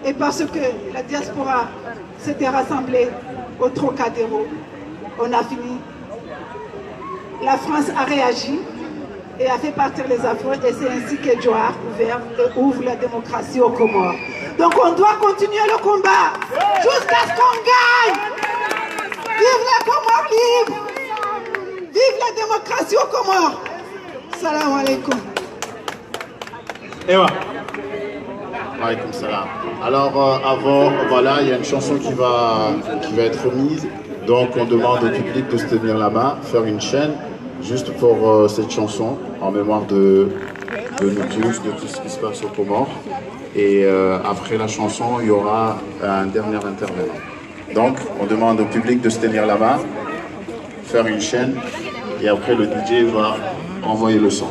Et parce que la diaspora s'était rassemblée au Trocadéro, on a fini. La France a réagi et a fait partir les affreux. Et c'est ainsi que Djoar ouvert et ouvre la démocratie aux Comores. Donc on doit continuer le combat jusqu'à ce qu'on gagne. Vive la Comore libre. Vive la démocratie aux Comores. Salam alaikum. Ewa. Wa alaykum salam. Alors, euh, avant, voilà, il y a une chanson qui va, qui va être mise. Donc, on demande au public de se tenir la main, faire une chaîne, juste pour, euh, cette chanson, en mémoire de, de nous tous, de tout ce qui se passe aux Comores. Et, euh, après la chanson, il y aura un dernier intervenant. Donc, on demande au public de se tenir la main, faire une chaîne. Et après, le D J va envoyer le son.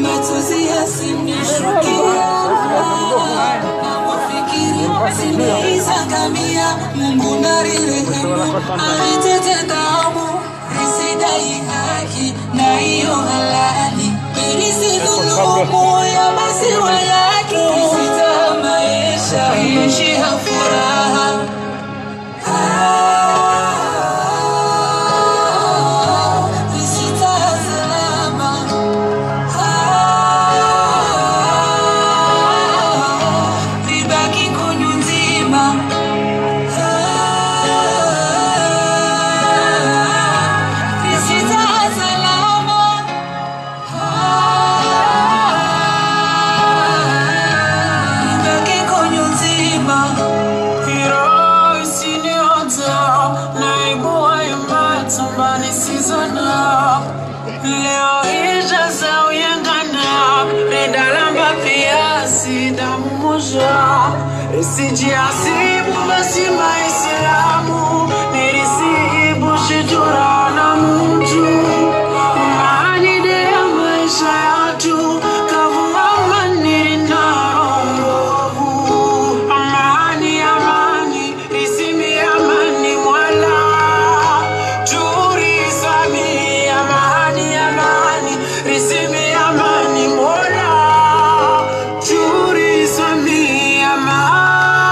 Machozi yasinishukia, napofikiri zimeisa ngamia, Mungu narirehemu, aritete damu, risidai haki, na iyo halali, risidhulumu ya masiwa yake, risita maesha, ishi ha furaha. Leo ijaza uyangana, renda lamba pia si damu moja. Isijiasibu basi maislamu, nirisibu shijura na muntu. Amani de ya maisha yatru, kavu amani rinarongovu. Amani, amani, risimi amani mwala. Turisami amani, amani, risimi amani mwala. Turisami amani,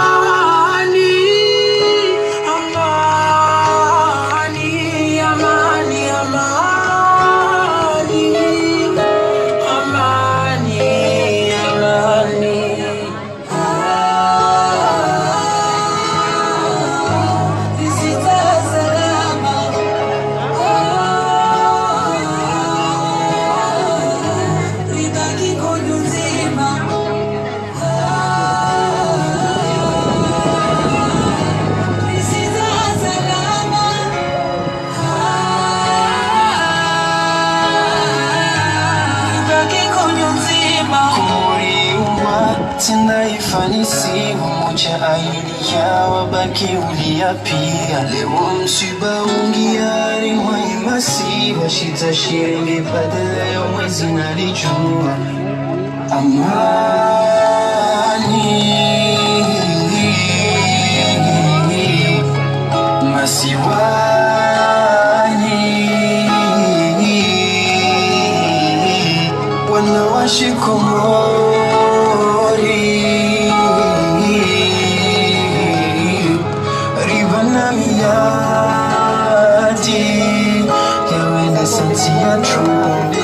amani, amani, amani, amani, amani. Komori uma, tsina ifanisi, umoja aili ya wabaki ulia pia. Leo msiba ungia rimwa imasiwa, shita shirenge badala ya mwezi na lijua. Amani masiwani, wana wa shikomori, ripvana miadi ya wende santi ya trumbi.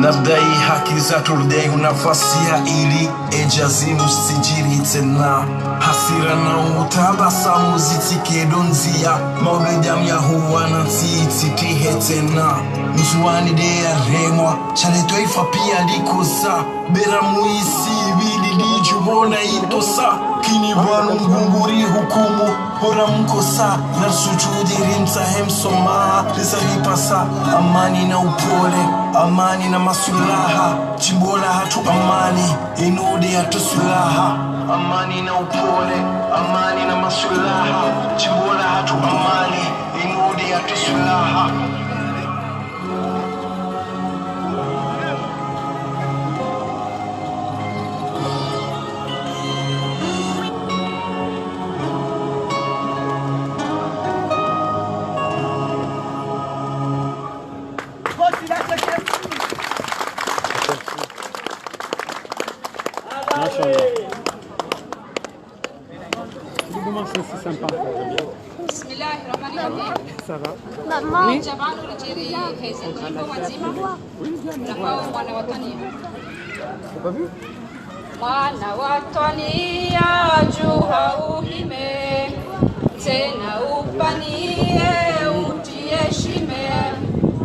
Nardai haki zatru, ridai unafasi ya ili ejazi musijiri tsena. Hasira na utabasamu zitsike ndo ndzia, maulida mya huwa na tsitsi tihe tsena. Ndzuwani de ya remwa, shale twaifa pia likosa. Bera muisi bidi dijubona itosa. Kini bwanu mgunguri hukumu, bora mkosa. Na sujudi rimtsahe msoma, risa ripasa. Amani na upole, amani na masulaha. Jimbo lahatru amani, inu de yatru sulaha. Amani na upole, amani na masulaha. Jimbo lahatru amani, inu de yatru sulaha. Mashallah. Bismillahi Rahmani Rahim. Maman. Djabanu ridjiri keze ndjimbo wadzima. Nafao mwana wa Tania. Mwana wa Tania, djuha uhime, tsena upvaniye utriye shime.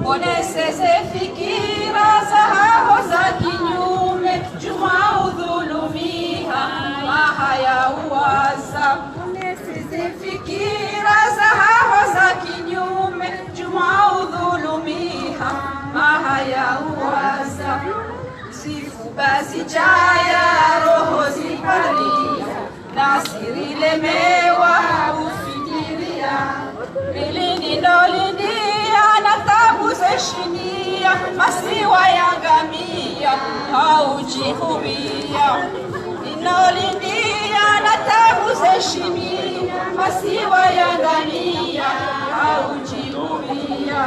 Wonese ze fikira zahaho za kinyume, djuma udhulumiha, maha ya uwaza. Wonese ze fikira zahaho za kinyume, djuma udhulumiha, maha ya uwaza. Zifuba zidjaya, roho zipariya, nasi rilemewa ufikiria. Rilindi ndo lindia na tabu zeshinia, masiwa yangamia, haudjihuwia. Ino lindia na tabu zeshinia, masiwa yangamia, haudjihuwia.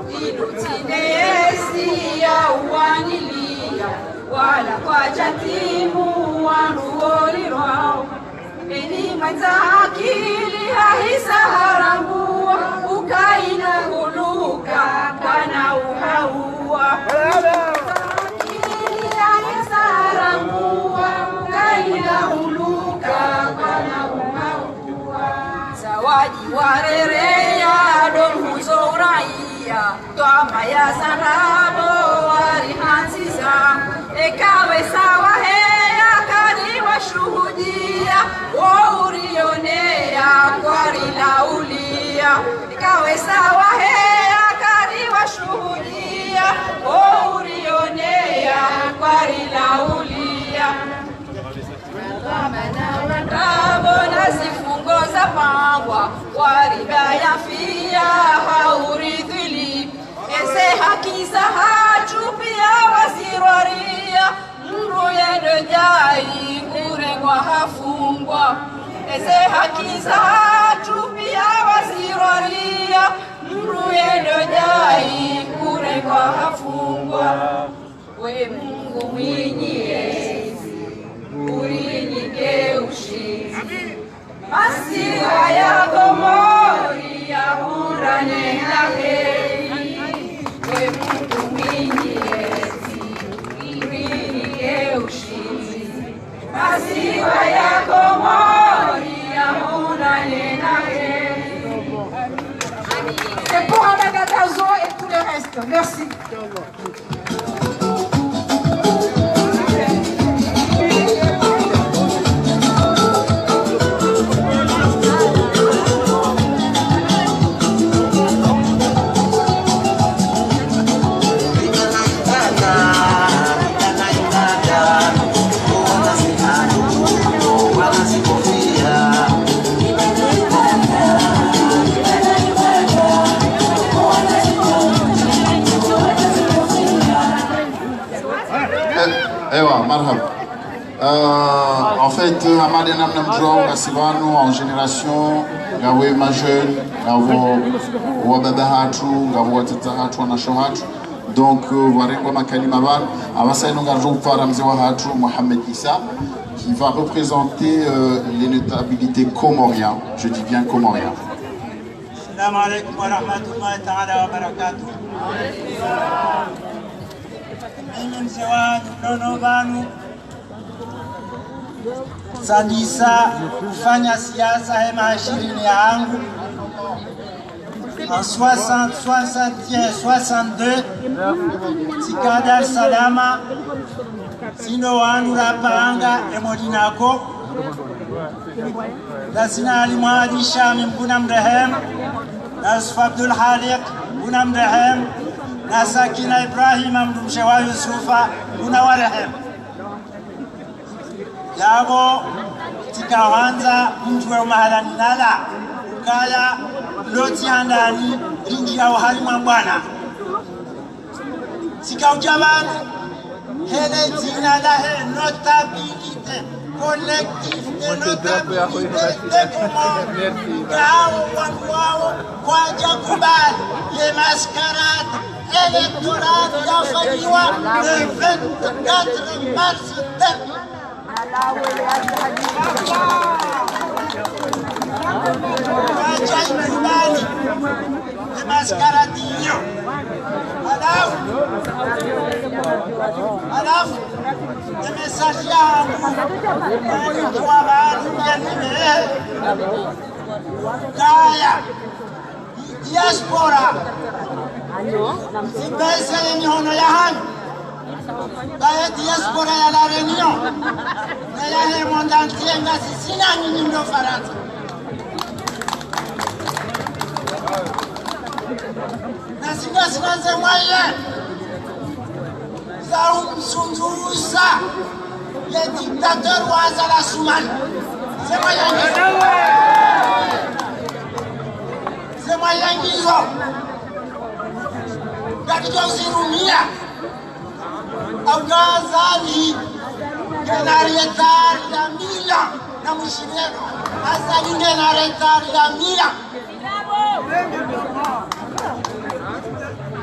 Inu tsi nde yezi ya uwanilia, wala kwadjatimu wandru wolirwao. Eni mwendza akili hahisa harambua, ukaina huluka kana uhaua. Akili hahisa harambua, ukaina huluka kana uhaua. Zawadi warereya, ndo mhuzo uraia. Twamaya za ndrabo warihandziza, eka we sawa heya kari washuhudia, wo urioneya kwarilaulia. Eka we sawa heya kari washuhudia, wo urioneya kwarilaulia. Ndrabo na zifungo zapangwa, waribaya fiya hauridhili. Eze haki zahatru piya wazirwaria, mdru yendo djayi kurengwa hafungwa. Eze haki zahatru piya wazirwaria, mdru yendo djayi kurengwa hafungwa. We Mungu mwinyi yezi, urinike ushindzi. Masiwa ya Komori yahundrane na heri. We Mungu mwinyi yezi, urinike ushindzi. Masiwa ya Komori yahundrane na heri. C'est pour Ahmed Attazo et tout le reste. Merci. Eh, ewa, marhaba. Euh, en fait, euh, hama de namna mdjuao, ngasi pvanu, en génération, ngapvo ma jeunes, ngapvo wababa hatru, ngapvo watata hatru, wanashe hatru. Donc, euh, warengwa makalima pvanu, apvasa inu ngaridjo upvara mze wahatru, Mohamed Issa, qui va représenter, euh, les notabilités comoriens. Je dis bien comoriens. Assalamu alaikum wa rahmatullahi ta'ala wa barakatuh. Mimi mze wa Nono pvanu, tsandisa ufanya siasa he maha ishirini yahangu. En soixante, soixante et un, soixante-deux, tsika Dar es Salaam, tsi ndo wanu rapanga e Modinaco. Ngasina Ali Mwali Shami, Mngu namrehemu, na Yusuf Abdul Khaliq, Mngu namrehemu, na Sakina Ibrahima, mdrumshe wa Yusufa, Mngu nawarehemu. Yapvo tsika hwandza mdjuwe umahala ninalawa, ukaya lotsi handani, rindji ya uhali mwa mbwana. Tsika udja pvanu, he le dzina lahe notabilité, collectif de notabilité de Comores. Ngawo wanu wawo kwadja kubali ye mascarade électorale yafanyiwa le vingt-quatre mars dernier. Wacha ikubali. Ni mascarade iyo. Halafu, halafu, ni message yangu kwa wanu ya nime. Kaya. Diaspora. Sibaisa ye mihono yahanyu. Baye diaspora ya La Réunion. Na yahe monde entier ngasi sina nyinyi ndo Farantsa. Na singa sina ze moyen za umsundzuza le dictateur wa Azali Assoumani. Ze moyen ngizo. Ze moyen ngizo. Ngarijo zirumia. Au Azali ngena retard ya mille ans. Na mushireno. Azali ngena retard ya mille ans.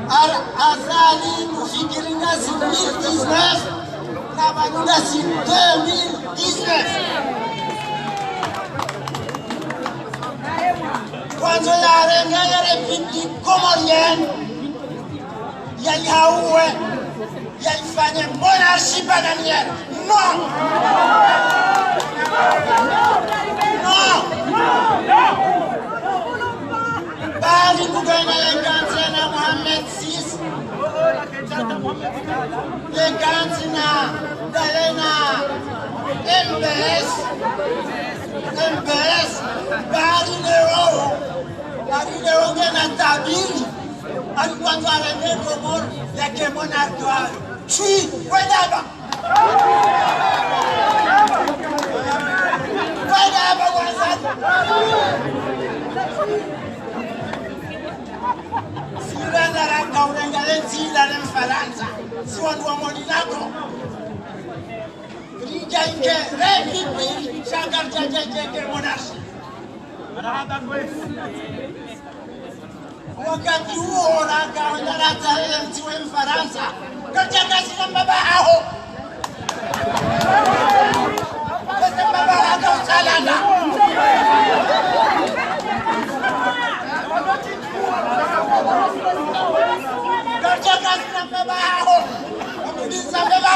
Ar-, Azali mufikiri ngasi mille dix-neuf, na pvanu ngasi deux mille dix-neuf. Kwandzo yarenge ye République Comorienne, yaihauwe, yaifanye monarchie bananière. Non. Non. Bali kugana yekantsi na Mohamed six. Yekantsi na Dayana M B S. M B S. Bali leo. Bali leo ngena tabiri. Ani kwandzo arenge Komoro yake monarque wayo. Tswi, kwenda haba. Kwenda haba, wazali. Sira na raka urengale ndzila ne Mfarantsa. Si wandru wa Monaco. Rija inge, reki, shaka, rija, rija, rija, monarchie. Wakati uwo raka wenda rata ele mtsi we Mfarantsa. Katia kasi na mbaba aho. Kasi mbaba aho salala. Katia kasi na mbaba aho. Amudisa mbaba.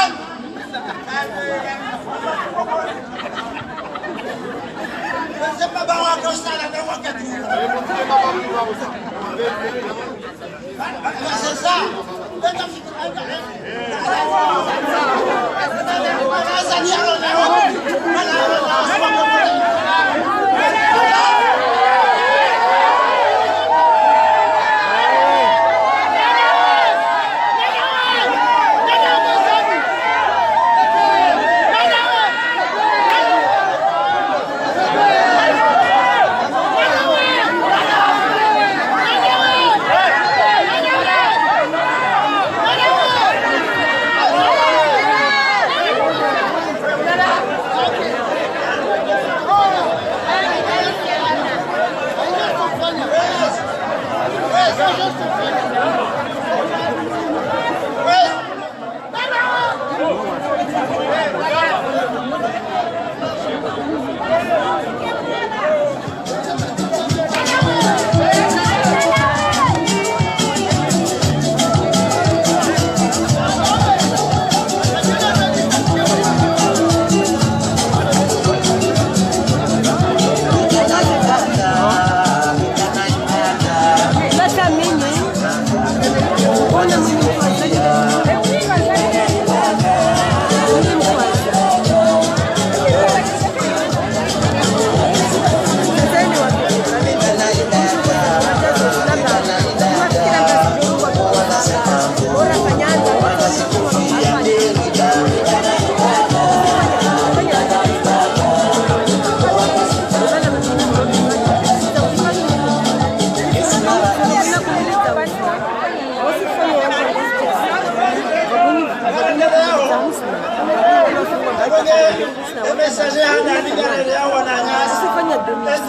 Message ya handa ni ngare ya wananyasi.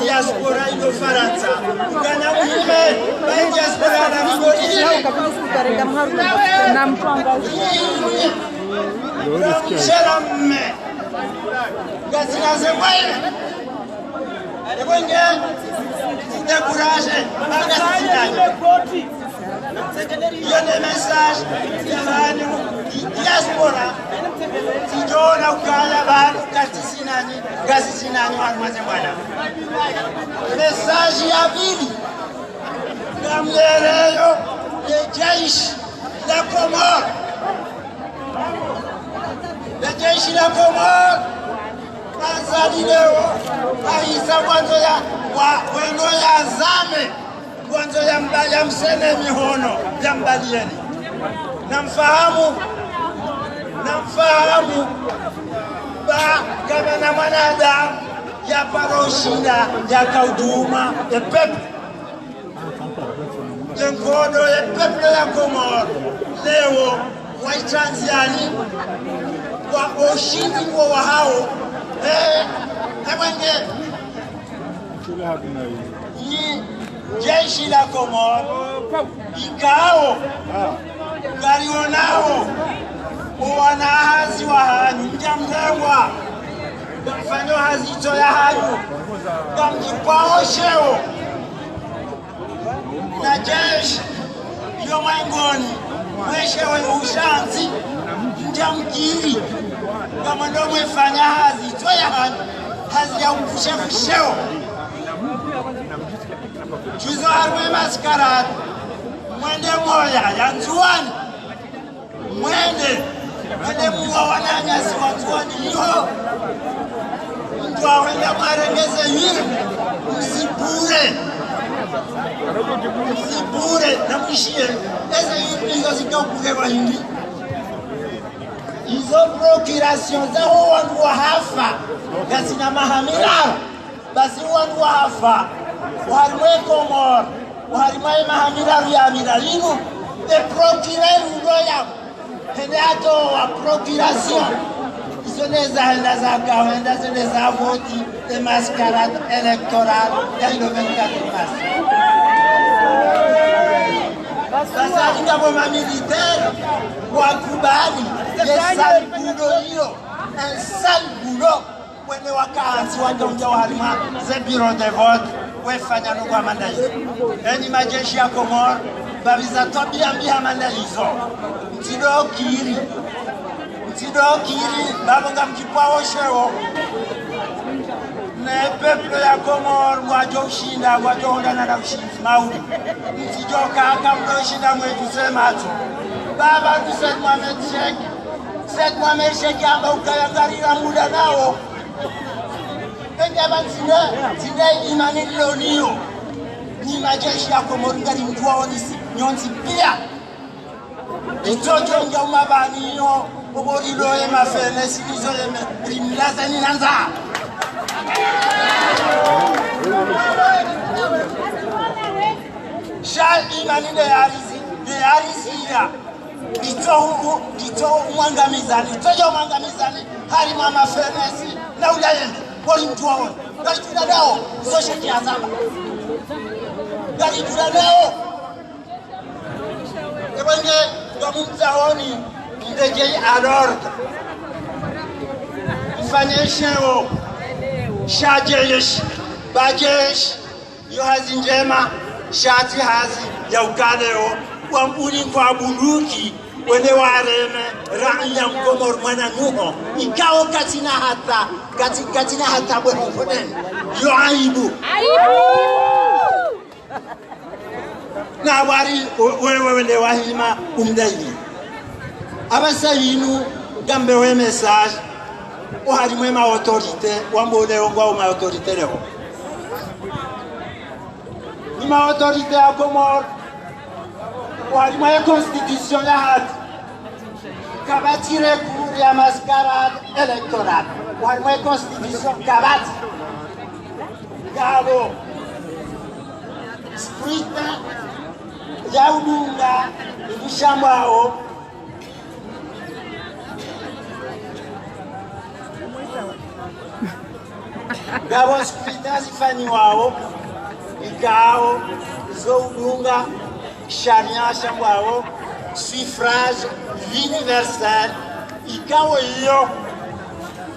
Diaspora ino Farantsa. Kana muhime, ba diaspora na mgodi. Na mpangaji. Shela mme. Ngazina ze mwaile. Ebwenge, découragé, ngasi nanyi. Iyo nde message ya pvanu, di diaspora, tsidjona ukaya pvanu, ngasi nanyi, ngasi nanyi, wanu maze mwana. Message ya pvili, ngamleleyo, le jeshi la Komori. Le jeshi la Komori, Azali leo, ahisa ngwandzo ya, wa, wendo ya zame, ngwandzo ya mba, ya msene mihono, ya mbaliyeni. Namfahamu, namfahamu, ba, kama na mwanadamu, ya paro shinda, ya kauduma, e peuple. Lenkodo ye peuple ya Komori, leo, waitranziani, wa oshindi kwa wahao, eh, ebwenge. Ni jeshi la Komori, ikao, ngarionao, owana hazi wahanyu, mdja mlewa, ngamfanyo hazi itso yahanyu, ngamdjipvao sheo. Na jeshi, yo mwengoni, mweshe we ushanzi, mdja mkiri, ngamwendo mwefanya hazi, itso yahanyu, hazi ya upvushe fusheo. Juzo harumwe mascarade, mwende moya, ya Ndzuwani. Mwende, mwende muwa wananyasi wa Ndzuwani iho. Mdru wahenda mwarenge ze yuri, mzibure. Mzibure, na mwishiye, eze yuri izo zikaubure wa hindri. Izo procuration zaho wandru wahafa, ngazina maha miraru. Basi wandru wahafa, oharimwe Komori, oharimwe maha miraru ya miraru inu, e procureur ulo ya, hende hatowa procuration. Izo nde zahenda zaka, henda zende zavoti, e mascarade électorale, ya ilo vingt-quatre mars. Basi inga bo ma militaire, wakubali, ye sale boulot iyo, un sale boulot. Wene wakantsi wadja udja oharimwa ze bureau de vote, wefanya nungu hama nda izo. Enyi majeshi ya Komori, mbapvi za twabia mbi hama nda izo. Mtsidokiri. Mtsidokiri, mbapvo ngamdjipvao sheo. Ne peuple ya Komori, ngwadjo ushinda, ngwadjo hundra na ushindzi mauri. Mtsidjoka, kamdjoshinda mwedjuse matso. Baba, tu Said Mohamed Cheikh. Said Mohamed Cheikh amba ukaya ngarira muda nao. Penge amba ntsine, ntsine imani loniyo. Ni majeshi ya Komori ngarimdjuwao nyontsi pia. Itsodjo ndja umabani yo, obo liloye mafene, sinizo yeme, rimlaza ni nanza. Sha imani nde yarizi, nde yarizi ya. Nditso hu-, nditso umwangamizani, nditsodjo umwangamizani, harimwa mafenesi, na ulayeni, woli mdru wawo. Ngaridjula nao, izo sheki azamba. Ngaridjula nao. Ebwenge, ngamumtsahoni, ndedjeyi à l'ordre. Mfanye sheo, sha jeshi, ba jeshi. Iyo hazi ndjema, sha tsi hazi ya ukaleo, wambuni kwa bunduki, wende wareme, raiya mkomori mwana nuho, ikao katsina hata, katsi-, katsina hata bwe mfudeni. Iyo aibu. Aibu! Na wari, we-, wewe wende wahima umdaili. Apvasa yinu, ngambe we message, oharimwe ma autorité, wambo leo ngwao ma autorité leo. Ni ma autorité ya Komori, oharimwe constitution yahatru. Kapvatsi recours ya mascarade électorale. Oharimwe constitution kapvatsi. Ngapvo scrutin ya udunga, ivushambwao. Ngapvo scrutin zifanyiwao, ikao, zo udunga, sharia shambwao, suffrage universel, ikao iyo,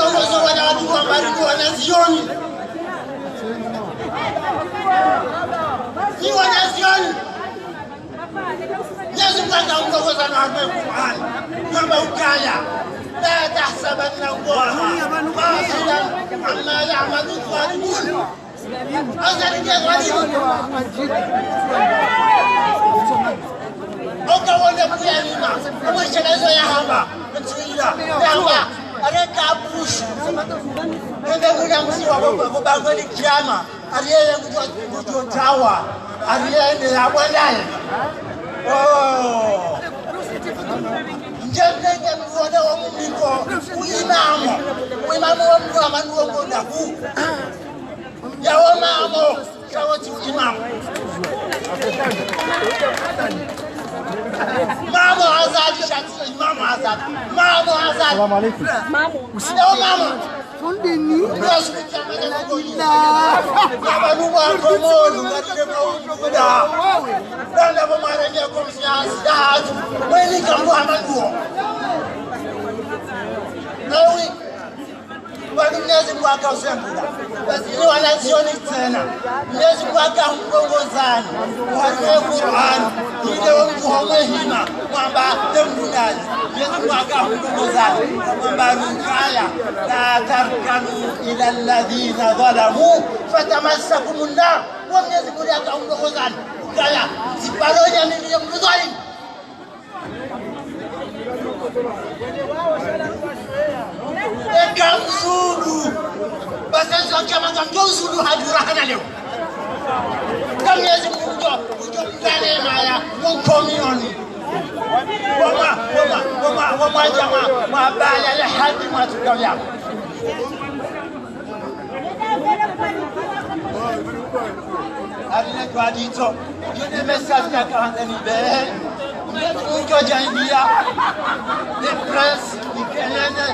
mrongozo wana wandru wa mbali ni wanazioni. Ni wanazioni. Mnyezi Mungu haka mrongoza na harumwa Kur'ani. Hamba ukaya: لا تحسبن الله غافلا عما يعمل الظالمون. Azali ndiye mwalimu. Oka wone kuyalima. Omwe shelezo ya hamba. Mtuila. Ya hamba. Areka apushu. Nende kuna msiwa kwa, kwa, kwa, kwa kiyama. Ariye ngudjo, ngudjo tawa. Ariye ne ya bwanaye. Oh. Nje mnenge mwana wa mumiko. Uimamu. Uimamu wa mndru amani wa mwana hu. Yawo mamo, shawo ti imamu. Mamo Azali, shati imamu Azali. Mamo Azali. Salam alaikum. Yawo mamo. Fundini. Ndio siku ya mwenye kugoni. Baba nuwa Komoro, ngatile mauda. Nanda bo mara mia komsiansi, datu. Mweni kambu hamaduo. Nawi. Pvanu Mnyezi Mungu haka usembula. Basi ni wanazioni tsena. Mnyezi Mungu haka humrongozani. Waliwe Kur'ani. Ile omndru homwe hima. Mwamba tembunazi. Mnyezi Mungu haka humrongozani. Mwamba: Rukaya: لا تركنوا إلى الذين ظلموا فتمسكم النار. Wo Mnyezi Mungu haka humrongozani. Rukaya: zipalonya mimi ye mndru dhalimu. Eka mzungu. Basi nzo kama ngamdjo uzungu hadura hana leo. Ka Mnyezi Mungu ngudjo, ngudjo mdane maya, mkomioni. Wama, wama, wama, wama jama, mabaya le hadi matukalia. Aline kwa dito. Yone message ya kahanda ni be. Mdjo djambia, de presse, de kelele,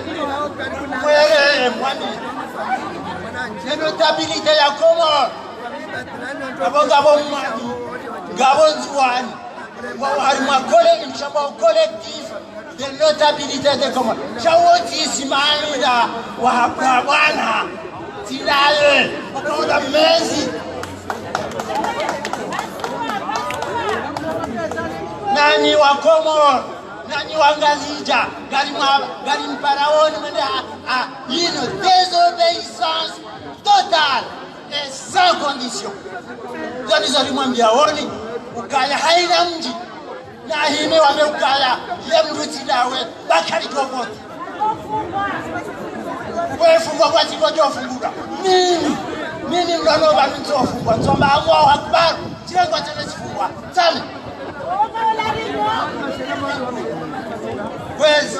mwere, mwani. Ye notabilité ya Komori. Ngapvo, ngapvo Mwali, ngapvo Ndzuwani. Wa, wa, harimwa kole, mshamba wa collectif de notabilité de Komori. Sha wotsi Ismaila wa, wa bwana. Tsilaye, wakaula mezi. Nanyi wa Komori, nanyi wa Ngazidja, ngari mwa, ngari mparaoni mwende a, a, yinu désobéissance totale et sans condition. Zo ndizo rimwambiaoni, ukaya haina mdji. Na hime wame ukaya, ye mdru tsi ndawe, bakari djovoti. Wefungwa kwa tiko djofunguka. Mimi, mimi mdono ba mitsofungwa. Tsomba Allahu Akbar. Tsengo tsene tsifungwa. Tsame. Kwezi.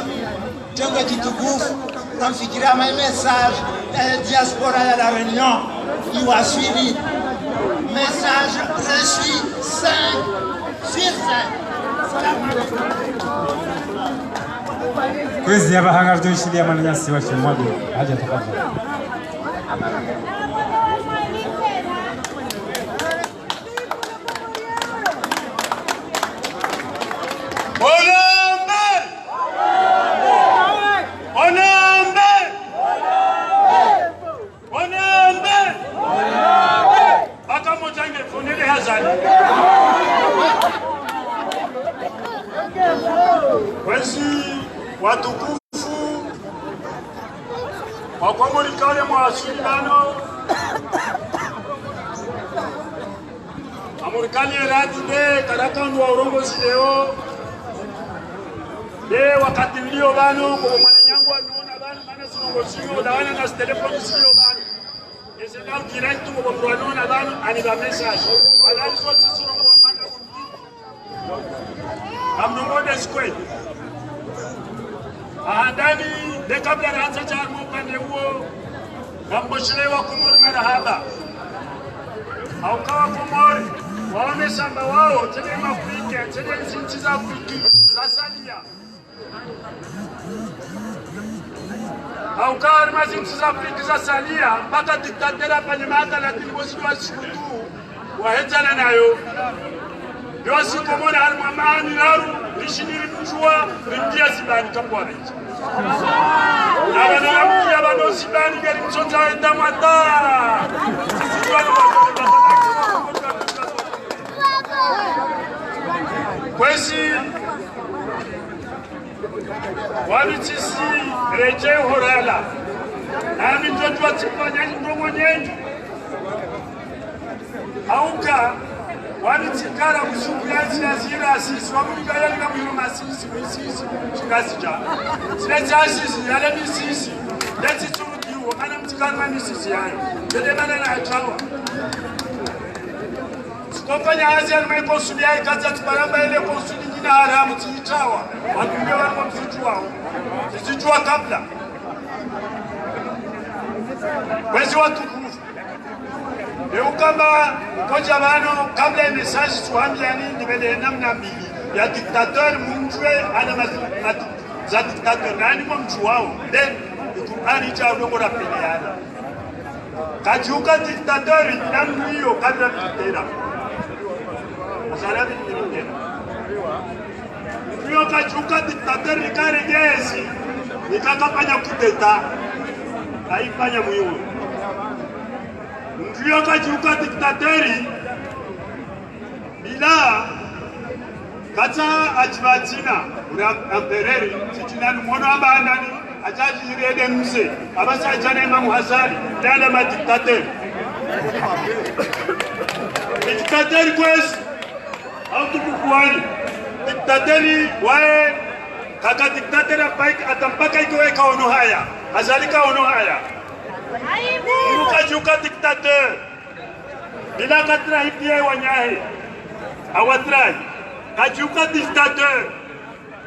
Tengwe kitukufu, namfikira ma message ya diaspora ya La Réunion, iwaswili. Message reçu cinq sur cinq. Kwezi ya bahanga ridjo shiliya mwananyasi wa Shimwadu, hadja tafadhali. Olambe! Olambe! Olambe! Baka motsange fonele hazali. Kwezi watukufu, Wakomori kale mwaswili pvanu. Amurikani eradi de, karakandu wa urongozi leo. De, wakati nilio pvanu, kwa mwananyangu waniona pvanu, mana zirongozi leo, dawana na telefoni zilio pvanu. Ese na direct, kwa mdru waniona pvanu, anipa message. Wala izo tsisiro kwa mana. Ngamnongoneze kweli. Ahandani, de kabla randza dja harumwa upande uwo, ngamboshelewa Komori marahaba. Hauka Wakomori, waone samba wao, tsene ma Afrika, tsene zintsi za Afrika, zasalia. Hauka harimwa zintsi za Afrika zasalia, mpaka diktatera pvanye maka latini bosi wa sikutu, wahedzana nayo. Yosi Komori harimwa maani laru, rishini rimdjuwa, rimdjiya zibani kambwa rindji. Na pvanu ramdjiya pvanu zibani ngeri mtsotsa enda mwata. Kwezi, wami tsisi redje horala. Nami ndjodjuwa tsifanya ndrongo nyengi. Hauka, wami tsikara kusuku ya zira zira sisi, wamunika ya lika mwiro masisi, misisi, shingazidja. Zile za sisi, yale misisi, yezi tsurudiwo, mana mtsikara na misisi yayo. Yele mana na atrawa. Tsikofanya hazi ya numa ikonsuli ya ikatsa tsiparamba ile konsuli nyina haramu tsiitrawa. Wandru nge wanu mzidjuwao. Tsizijuwa kabla. Kwezi watukufu. Eukamba, ukodja pvanu, kabla ye message tsuhambiyani, nipvele namna mbili. Ya dictateur, mundjuwe, ana ma, ma, za dictateur. Nani mwamdjuwao. Then, ikurani cha ulongo la pele yana. Kadjuka dictateur, namna iyo, kabla dictateur. Azala dictateur. Mndru yo kadjuka dictateur ni karengezi, ni kakafanya coup d'État. Kaifanya mwiwo. Mndru yo kadjuka dictateur, bila katsa adjibatina, ura empereur, tsi tsina numono amba handani, adjadjiri ede nuse, abasa adjana Imam Azali, lala ma dictateur. Dictateur kwezi, au tukukuwani. Dictateur waye, kaka dictateur ampaik, atampaka iko eka ono haya. Azali ka ono haya. Mndru kadjuka dictateur. Bila katrahi piya wanyahe. Awatrahi. Kadjuka dictateur.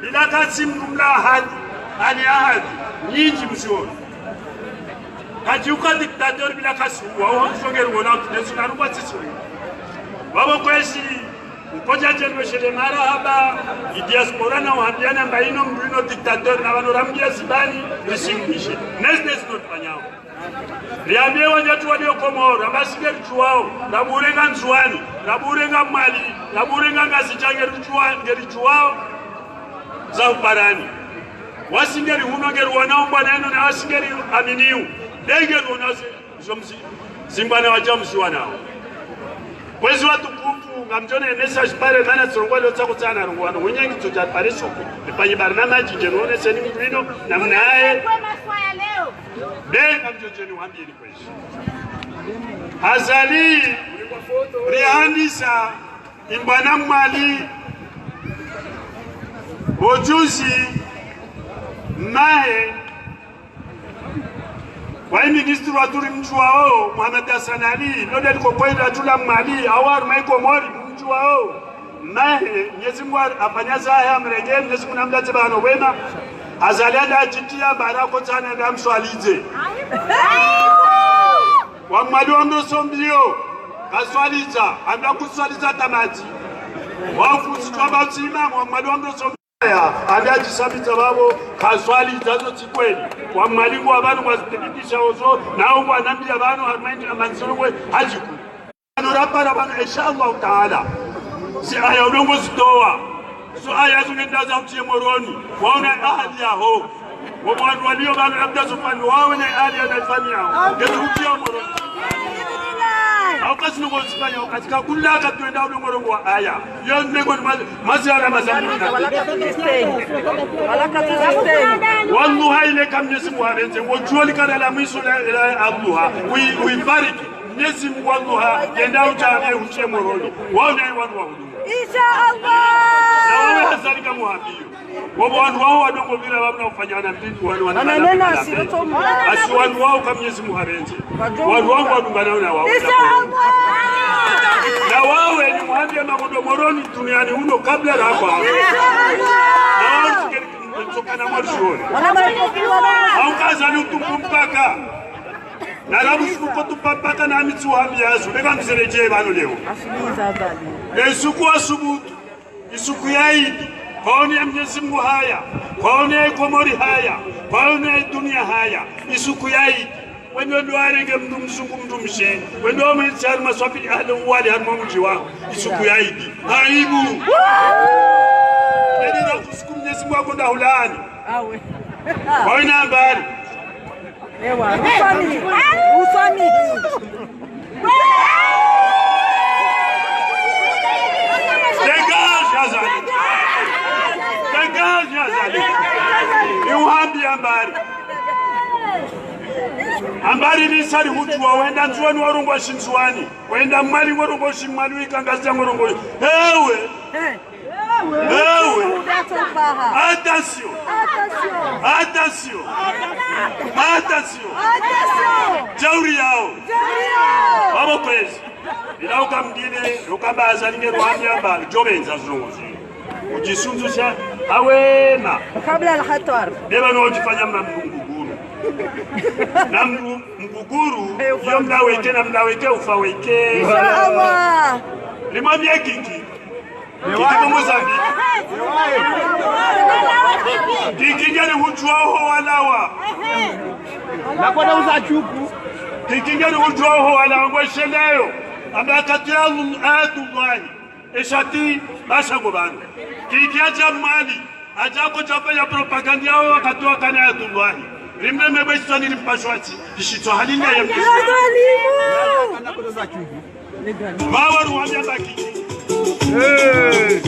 Bila katsi mndru mla ahadi. Ani ahadi. Nyindji msiona. Kadjuka dictateur bila kasuwa. Wawo msongeri wona utunesu na rukwa tsisuwa. Wawo kwezi Nkodja djeni weshele marahaba, i diaspora na uhambiana mba inu mndru inu dictateur na pvanu rambiya zibani, risimlishe. Nezi, nezi no tufanyao. Riambiye wandru watru walio Komori, amba si nge ridjuwao, raburenga Ndzuwani, raburenga Mwali, raburenga Ngazidja nge ridjuwa-, nge ridjuwao, za uparani. Wasi nge rihuno nge riwonao mbwana inu na wasi nge riaminio. Nde nge riwonao zi-, zo mzi-, zimbwana wadja mziwanao. Kwezi watukufu, ngamdjo ne message pare mana tsi rongowa leo tsako tsana rongowa no wenyengi tsodja pare soko. Nifanye barnamaji djeni wone seni mndru inu, na mnaye. Be ngamdjo djeni wambiyeni kwezi. Azali, rihandisa, imbwana Mwali, ojuzi, mahe, wayi ministre watru rimdjuwao, Mohamed Hassan Ali, lode liko kwenda tula Mwali, awa harumwa i Komori, mdjuwao. Mahe, Mnyezi Mungu afanya zahe amrenge, Mnyezi Mungu namlatse pvahanu pvema. Azali anda adjitiya, bara kotsana anda mswalidze. Wa Mwali wa mroso mbiyo, kaswalidza, anda kuswalidza tamati. Wafu sitwa ba utsima, wa Mwali wa mroso mbiyo. Ya, anda adjisambidza pvapvo, kaswalidza zo tsi kweli. Wa Mwali ngwa pvanu ngwa zithibitisha ozo, na ngwa nambiya pvanu, harumwa i ndjila manzuru we, hadjiku. Pvanu rapara pvanu, insha Allahu Taala. Zi aya udongo zitowa. Zo aya zo nge ndaza utiye Moroni. Waone ahali yaho. Wo wandru walio pvanu labda zo pvanu wawe ne ahali ya na ifamiyi yaho. Nge utiye Moroni. Au kazi nungo zifanya, au kazi kakula katwenda udongo rongo wa aya. Yo nungo ni mazi-, maziara mazambi. Wallahi ile ka Mnyezi Mungu harenze, wo djuwa likana la mwiso la, la Abduha, wi-, wifariki. Mnyezi Mungu wallahi, yenda udjane uche Moroni. Waone wandru wa huduma. Insha Allah. Na wawe hazalika muhambiyo. Wo wandru wawo wadongo pvira wamna ufanya na mbili, wanu, wanu, ananena wanu, asiroto mwa. Asi wandru wawo ka Mnyezi Mungu harenze. Wandru wawo wadungana na wawo. Insha Allah. Na wawe ni muhambiya makodo Moroni duniani uno kabla rakwa. Na wawo tsikeri mtsokana mwa shuri. Au kaza ni utumbu mpaka. Na rabu suku kotu mpaka na mitsu hambiya zu. Beka msereje pvanu leo. Asiliza zali. Esuku wa subutu. Isuku ya idi, kwaone ya Mnyezi Mungu haya, kwaone ya Komori haya, kwaone ya dunia haya, isuku ya idi. Wendo ndo warenge mndru mzungu mndru mshe, wendo wamwetsi harumwa swafili ahali uwali harumwa mdji waho, isuku ya idi. Aibu! Edi na kusuku Mnyezi Mungu akonda hulani. Awe. Kwawe na mbali. Ewa, uswami. Uswami. Dégage, Azali. Dégage, Azali. Iwambi ambari. Ambari lisari hutwa wenda Ndzuwani warongowa Shindzuwani. Wenda Mwali warongowa Shimwali, wika Ngazidja warongowa. Ewe. Ewe. Attention. Attention. Attention. Attention. Jeuri yawo. Jeuri yawo. Wabo kwezi. Ila ukamdine, ukamba Azali nge ruhambia mba, djo benza zilongozi. Udjisundzusha, awema. Kabla al-khatar. Neba no udjifanya mna mguguru. Na mgu-, mguguru, iyo mna weke, na mna weke ufa weke. Insha Allah. Limwambie Kiki. Kiki Mozambique. Kiki ngeni hudjuwa oho walawa. Nakoda uza chuku. Kiki ngeni hudjuwa oho walawa ngwesheleyo. Amba wakati ya Ayatullahi. Eshati, basha ngobanu. Kiki adja Mwali. Adja ko djafanya propaganda yawo wakati wakana Ayatullahi. Rimbe mebe shitswani rimpashwati. Ishitswa halina ya mkisi. Bawa ruwambia baki. Hey.